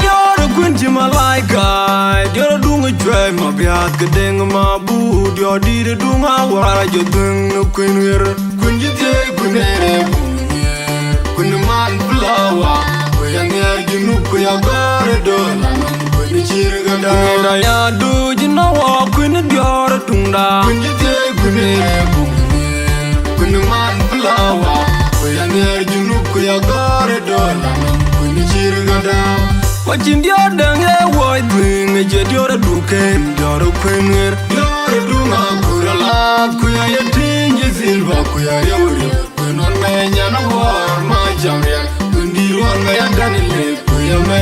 Dior kuën cï malaika, dior duŋ cuɛɛi ma biath ke deŋ ma bu, dior dït duŋ awar jɔ dhëŋ në kuën ɣer. Kuën cï thiëëc kuën ë bum nhiëër, kuën man flower, ku ya nhiɛɛr junub ku ya gɔ̈ɔ̈r ë döör la nɔm, kuën cï rïk adöör aya duc në wɔ kuën dior tuŋda. Kuën cï thiëëc kuën ë bum nhiëër, kuën man flower, ku ya nhiɛɛr junub ku ya gɔ̈ɔ̈r ë döör la nɔm, kuën cï rïk adöör. Wa cïn dior däŋ ë wuɔi dhuëëŋ, ë cie dior ë duken, dior ë kuën ɣer. Dior ë duŋ akur alaap, ku ya ye tïŋ cï silver, ku ya rieu rieu. Ku nɔn me nyan wuɔɔr ma cam riɛk, ku ndïr ɣɔn me ya tɛ̈n lek, ku ya me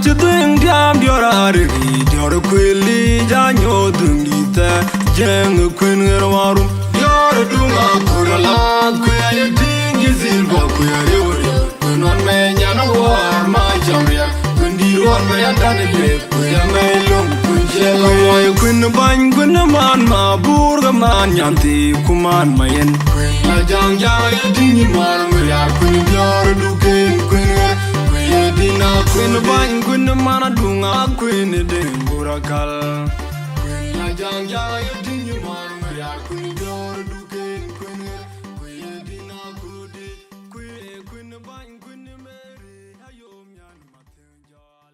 Cï dhuëëŋ diaam diɔ̈ɔ̈r arëëri, diɔ̈ɔ̈r kuëli, ja nyuɔ̈th dhuëëŋ dït thɛɛr, jiëëŋ ë kuën ɣer warum. Diɔ̈ɔ̈r duŋ aköl ala kuëë aye tïŋ, jï dhil bä kuëë ariëu ariëu. Kuën ɣɔn mɛɛny an, awär ma cam riɛl, kuën dïït ɣɔn mɛɛny an, dan ë liep, kuëë amɛɛny löŋ, kuën ciɛɛl awuɔi, kuën bäny, kuën man ma buur, ke man nyan thii, ku man ma yen. Kuën la jaŋ jaŋ aye tïŋ, yï man mïriaar, kuën diɔ̈ɔ̈r duken, kuën ɣer. Kuën ye dïn akuën bäny, kuën man aduŋ akuën ë dëŋ bur akal. Kuën la jaŋ jaŋ aye tïŋ, yï man mïriaar, kuën diɔ̈ɔ̈r duken, kuën ɣer. Kuën ye dïn akut dï, kuën, kuën bäny, kuën meri, ayom nyan mathiëŋ jɔl.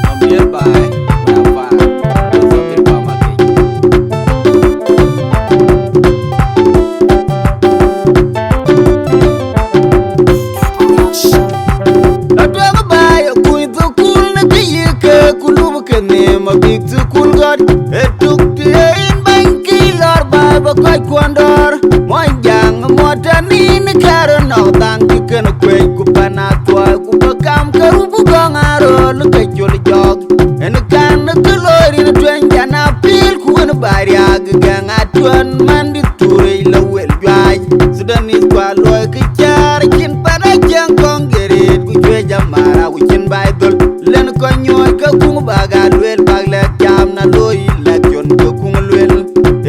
I'm hereby, whereby, something come again. Atuɛk baai akuny thukul në kë yï ke, ku lupë ke nhïïm abïk thukul gɔ̈t. Ë tuk të ye yïn bɛ̈ny kï lɔ̈ɔ̈r baai bä kɔc kuɔn dɔ̈ɔ̈r. Muɔnyjäŋ muɔt tɛ̈n nïn kɛ̈r ë nɔ̈k dhaŋ cï kën kuec, ku pan athuɔɔi, ku bä kam ke rup ku gɔ̈ŋ aa röl ke col jɔ̈ɔ̈k. Ën kan kë looi rin tueny jana pil, ku wën bä riääk gɛ̈ŋ atuɔ̈n man dït thurei la wel juaac. Sudanith kua luɔi kë cäär cïn pan aciëŋ kɔŋ gerit, ku cuëc amär aku cïn baai dhöl. Lën kɔc nyuɔɔc ke kuŋ bäk aa lueel bäk lɛ̈k jam na looi election ke kuŋ lueel.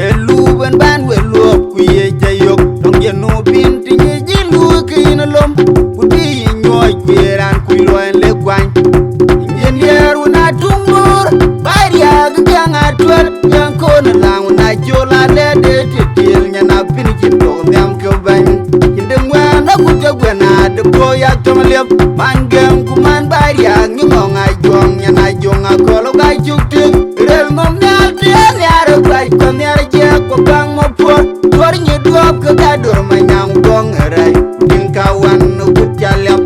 Ee luup en bän we luɔp ku ye ca yök. Tɔŋ ye nu bïn të nyic yïn luui ke yïn lom, ku bï yï nyuɔɔc ku ye raan kuc luɔi en le kuany. Nyin diɛɛr wun atuŋ nuur, bä riääk gäŋ atuɛl, gäŋ kɔn ë laŋ wun acol alɛɛt de tëtiël nyan apïn cïn thok nhiam ke bɛ̈ny. Cïn de ŋuɛ̈ɛ̈n akut ke guɛ̈n ade puɔ̈u yak tɔŋ liep, man gɛm ku man bä riääk nyin ŋɔŋ ajuɔŋ nyan ajuɔŋ akɔl ë ka cuk tik. Rel nhom nhial të nhiar ë guac kɔ nhiar jiɛɛk kɔ baŋ mapuɔ̈r. Duɔ̈r nyi duɔ̈ɔ̈p ke ka dor manyaŋ gɔŋ ë rɛc, ku tïŋ ka wan ë kut ca liap.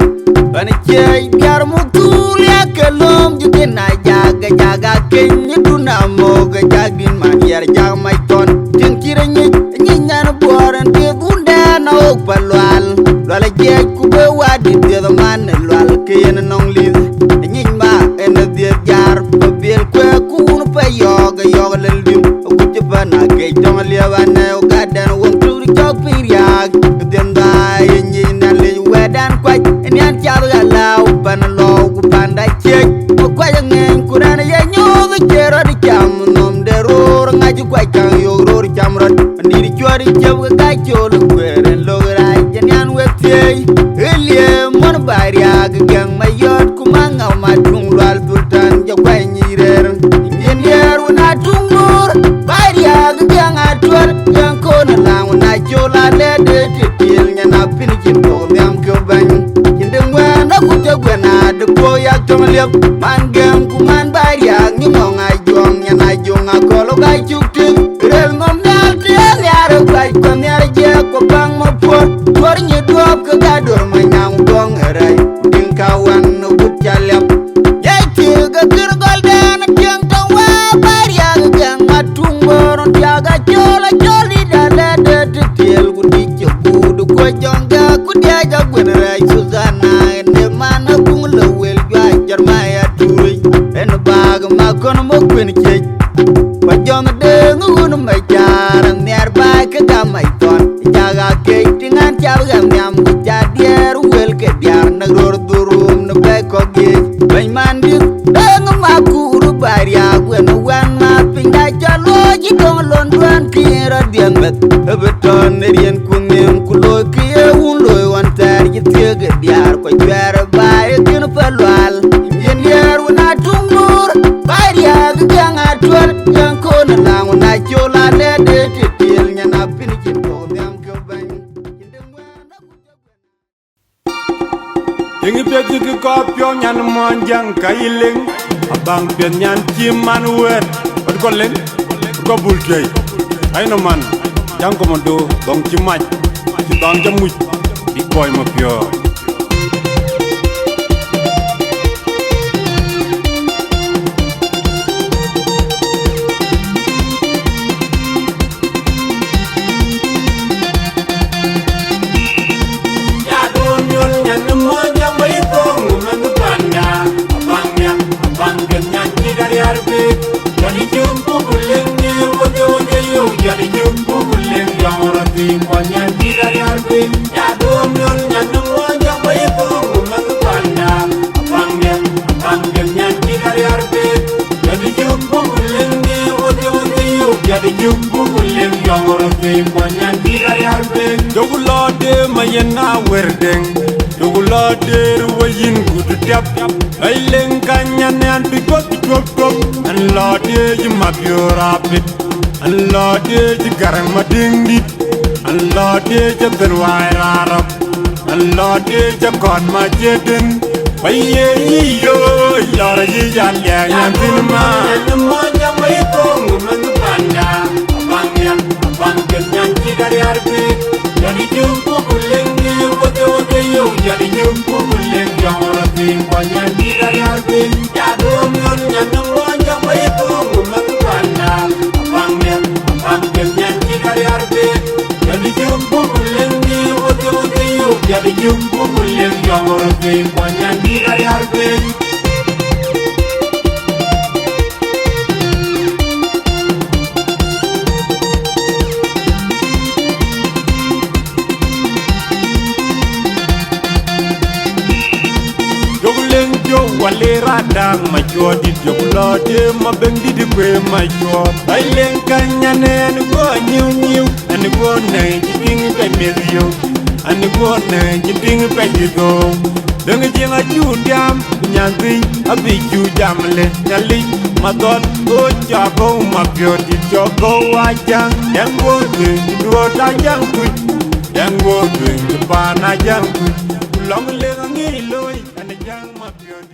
Bän ciëc biar muk thuul yak ke lööm jï kën a jak, ke jak a keny ë dun a mok, ke jak dïn man yɛr jak mac thɔn. Tïŋ cït ë nyic, ë nyic nyan buɔɔr en pieth wundɛn a ɣok pa lual. Lual ë jiɛc ku be wadït dhieth man ë lual ke yen ë nɔŋ lith. Ë nyic ma en ë dhieth jar, pa biel kuɛɛk ku wun pa yɔɔk, ë yɔɔk lel dïm. Awuc cï bän a kec tɔŋ liep anɛɛu gatdɛn wën tök cɔk piny riääk. Kë dhiën dhaai ë nyic Nhialic wɛ̈tdan kuac, ë nhian cath ɣa lääu pan lɔɔu ku panda ciëc. Ku kuac aŋeeny ku rɛ̈n ë ye nyuɔɔth ë cie rɔt cam, nhom de roor ŋac kuac kaŋ yök roor cam rɔt. Anït cuɔt ë ciëp ke ka col ë kueer en lok rac ë nhian wek thieei. Ë liëëm mɔn bä riääk gɛ̈ŋ mayɔt ku maŋ ŋäu mat tuŋ lual dhultan jɔ kuac nyic rëër. Nyin diɛɛr wun atuŋ nuur, bä riääk gäŋ atuɛl, gäŋ kɔn ë laŋ wun acol alɛɛt de tëtiël nyan apïn cïn thok nhiam ke bɛ̈ny. Cïn de ŋuɛ̈ɛ̈n akut ke guɛ̈n ade puɔ̈u yak tɔŋ liep, man gɛm ku man bä riääk nyin ŋɔŋ ajuɔŋ nyan ajuɔŋ akɔl ë ka cuk tik. Rel nhom nhial të nhiar ë guac kɔ nhiar jiɛɛk kɔ baŋ mapuɔ̈r. Duɔ̈r nyi duɔ̈ɔ̈p ke ka dor manyaŋ gɔŋ ë rɛc, ku tïŋ ka wan ë wut ca liap. Yai tik ë kër gɔlden tiɛŋ tɔŋ wää bä riääk gɛŋ atuŋ bɔ̈ rɔn tiak acol acol dït alɛɛt de tëtiël ku dïc cï guut ë kuɔc jɔŋ gɛ̈k ku diɛc aguën rɛc Thudhana en de man akuŋ lë wel juac Jeremia Turic. En bäk makɔn mök kuën ciëc. Ku jɔŋ deŋ ɣön mac caar nhiɛɛr baai ke gam mac thɔn. Cak aa kec tïŋ an, cak ɣɛn nhiam ku ca diɛɛr wel ke diaar näk röör dhurum në bɛ̈i kɔ̈k yiic. Bɛ̈ny man dït deŋ makur bä riääk wën wän ma pinyda cä looi cï döŋ lon duɛ̈n kï rɔt dhiëŋ meth. Ë bï tɔ̈n ë riɛnku nhïïm ku looi kë ye wun looi ɣɔn thɛɛr cï thiëëk ë diaar ku cuɛɛr ë baai ë kën pɛ lual. Yen diɛɛr wun atuŋ nuur, bä riääk gäŋ atuɛl, gäŋ kɔn ë laŋ wun acol alɛɛt de tëtiël nyan apïn cïn thok nhiam ke bɛ̈ny. Cïn de ŋuɛ̈ɛ̈n akut ke guɛ̈n. Yeŋö piɛth cï kɔ̈k piɔ̈u nyan muɔnyjäŋ ka yï liŋ, abaŋ piɛth nyan cï man wëët, wët kɔ̈k liŋ, wët kɔ̈k bul tuɛ̈i. Ai nɔm man, jaŋ komando, dhɔ̈ŋ cï mac, cï dhɔ̈ŋ cä muc, bïk buɔi mapiɔ̈ɔ̈c. Leŋ yɔŋ röt piny, kuɔny an, bï rarial piny. Jɔku lɔ de ma yen a wer deŋ, jɔku lɔ de ruwa yin gut tiap. Ai leŋ ka nyan an, bï guɔth bï tuɔp tuɔp. An lɔ de ji ma biöör apit, an lɔ de ji garaŋ ma diŋ dït, an lɔ de ji thil waai rarap. An lɔ de cä kɔn ma cie den, ba ye yi yo, lɔr yi ya liɛŋ an thin ma. An mɔ jam ba yi thong man panda, abang ya, abang ket nyan ci gariar bi. Jadi jum ku kuling ni, wote wote yo, jadi jum ku kuling yong roti, kɔn nyan ci gariar bi. Ya dom yon nyan mɔ jam ba yi thong man panda, abang ya, abang ket nyan ci gariar bi. Jadi jum ku kuling ni, wote wote yo, jadi jum ku kuling yong roti, kɔn nyan ci gariar bi. Jɔku leŋ jɔk wale radaŋ ma cuɔt dit, jɔku lɔ de ma beŋ dit kue ma cuɔt. Ai leŋ ka nyan ɛn guɔ nyiu nyiu, ɛn guɔ nɛŋ ci tiŋ pɛ meth yo, ɛn guɔ nɛŋ ci tiŋ pɛ ci thou. Däŋ jiŋ acu diam, ku nyan dhïc abï cu jam le Nhialic ma dhɔl. Ɣöö cɔk gɔu ma piɔ̈ɔ̈t dit cɔk gɔu ajaŋ, ɛn guɔ dhuëëŋ duɔɔt ajaŋ kuc, ɛn guɔ dhuëëŋ paan ajaŋ kuc. Ku lɔŋ leŋ aŋic looi ɛn ajaŋ ma piɔ̈ɔ̈t.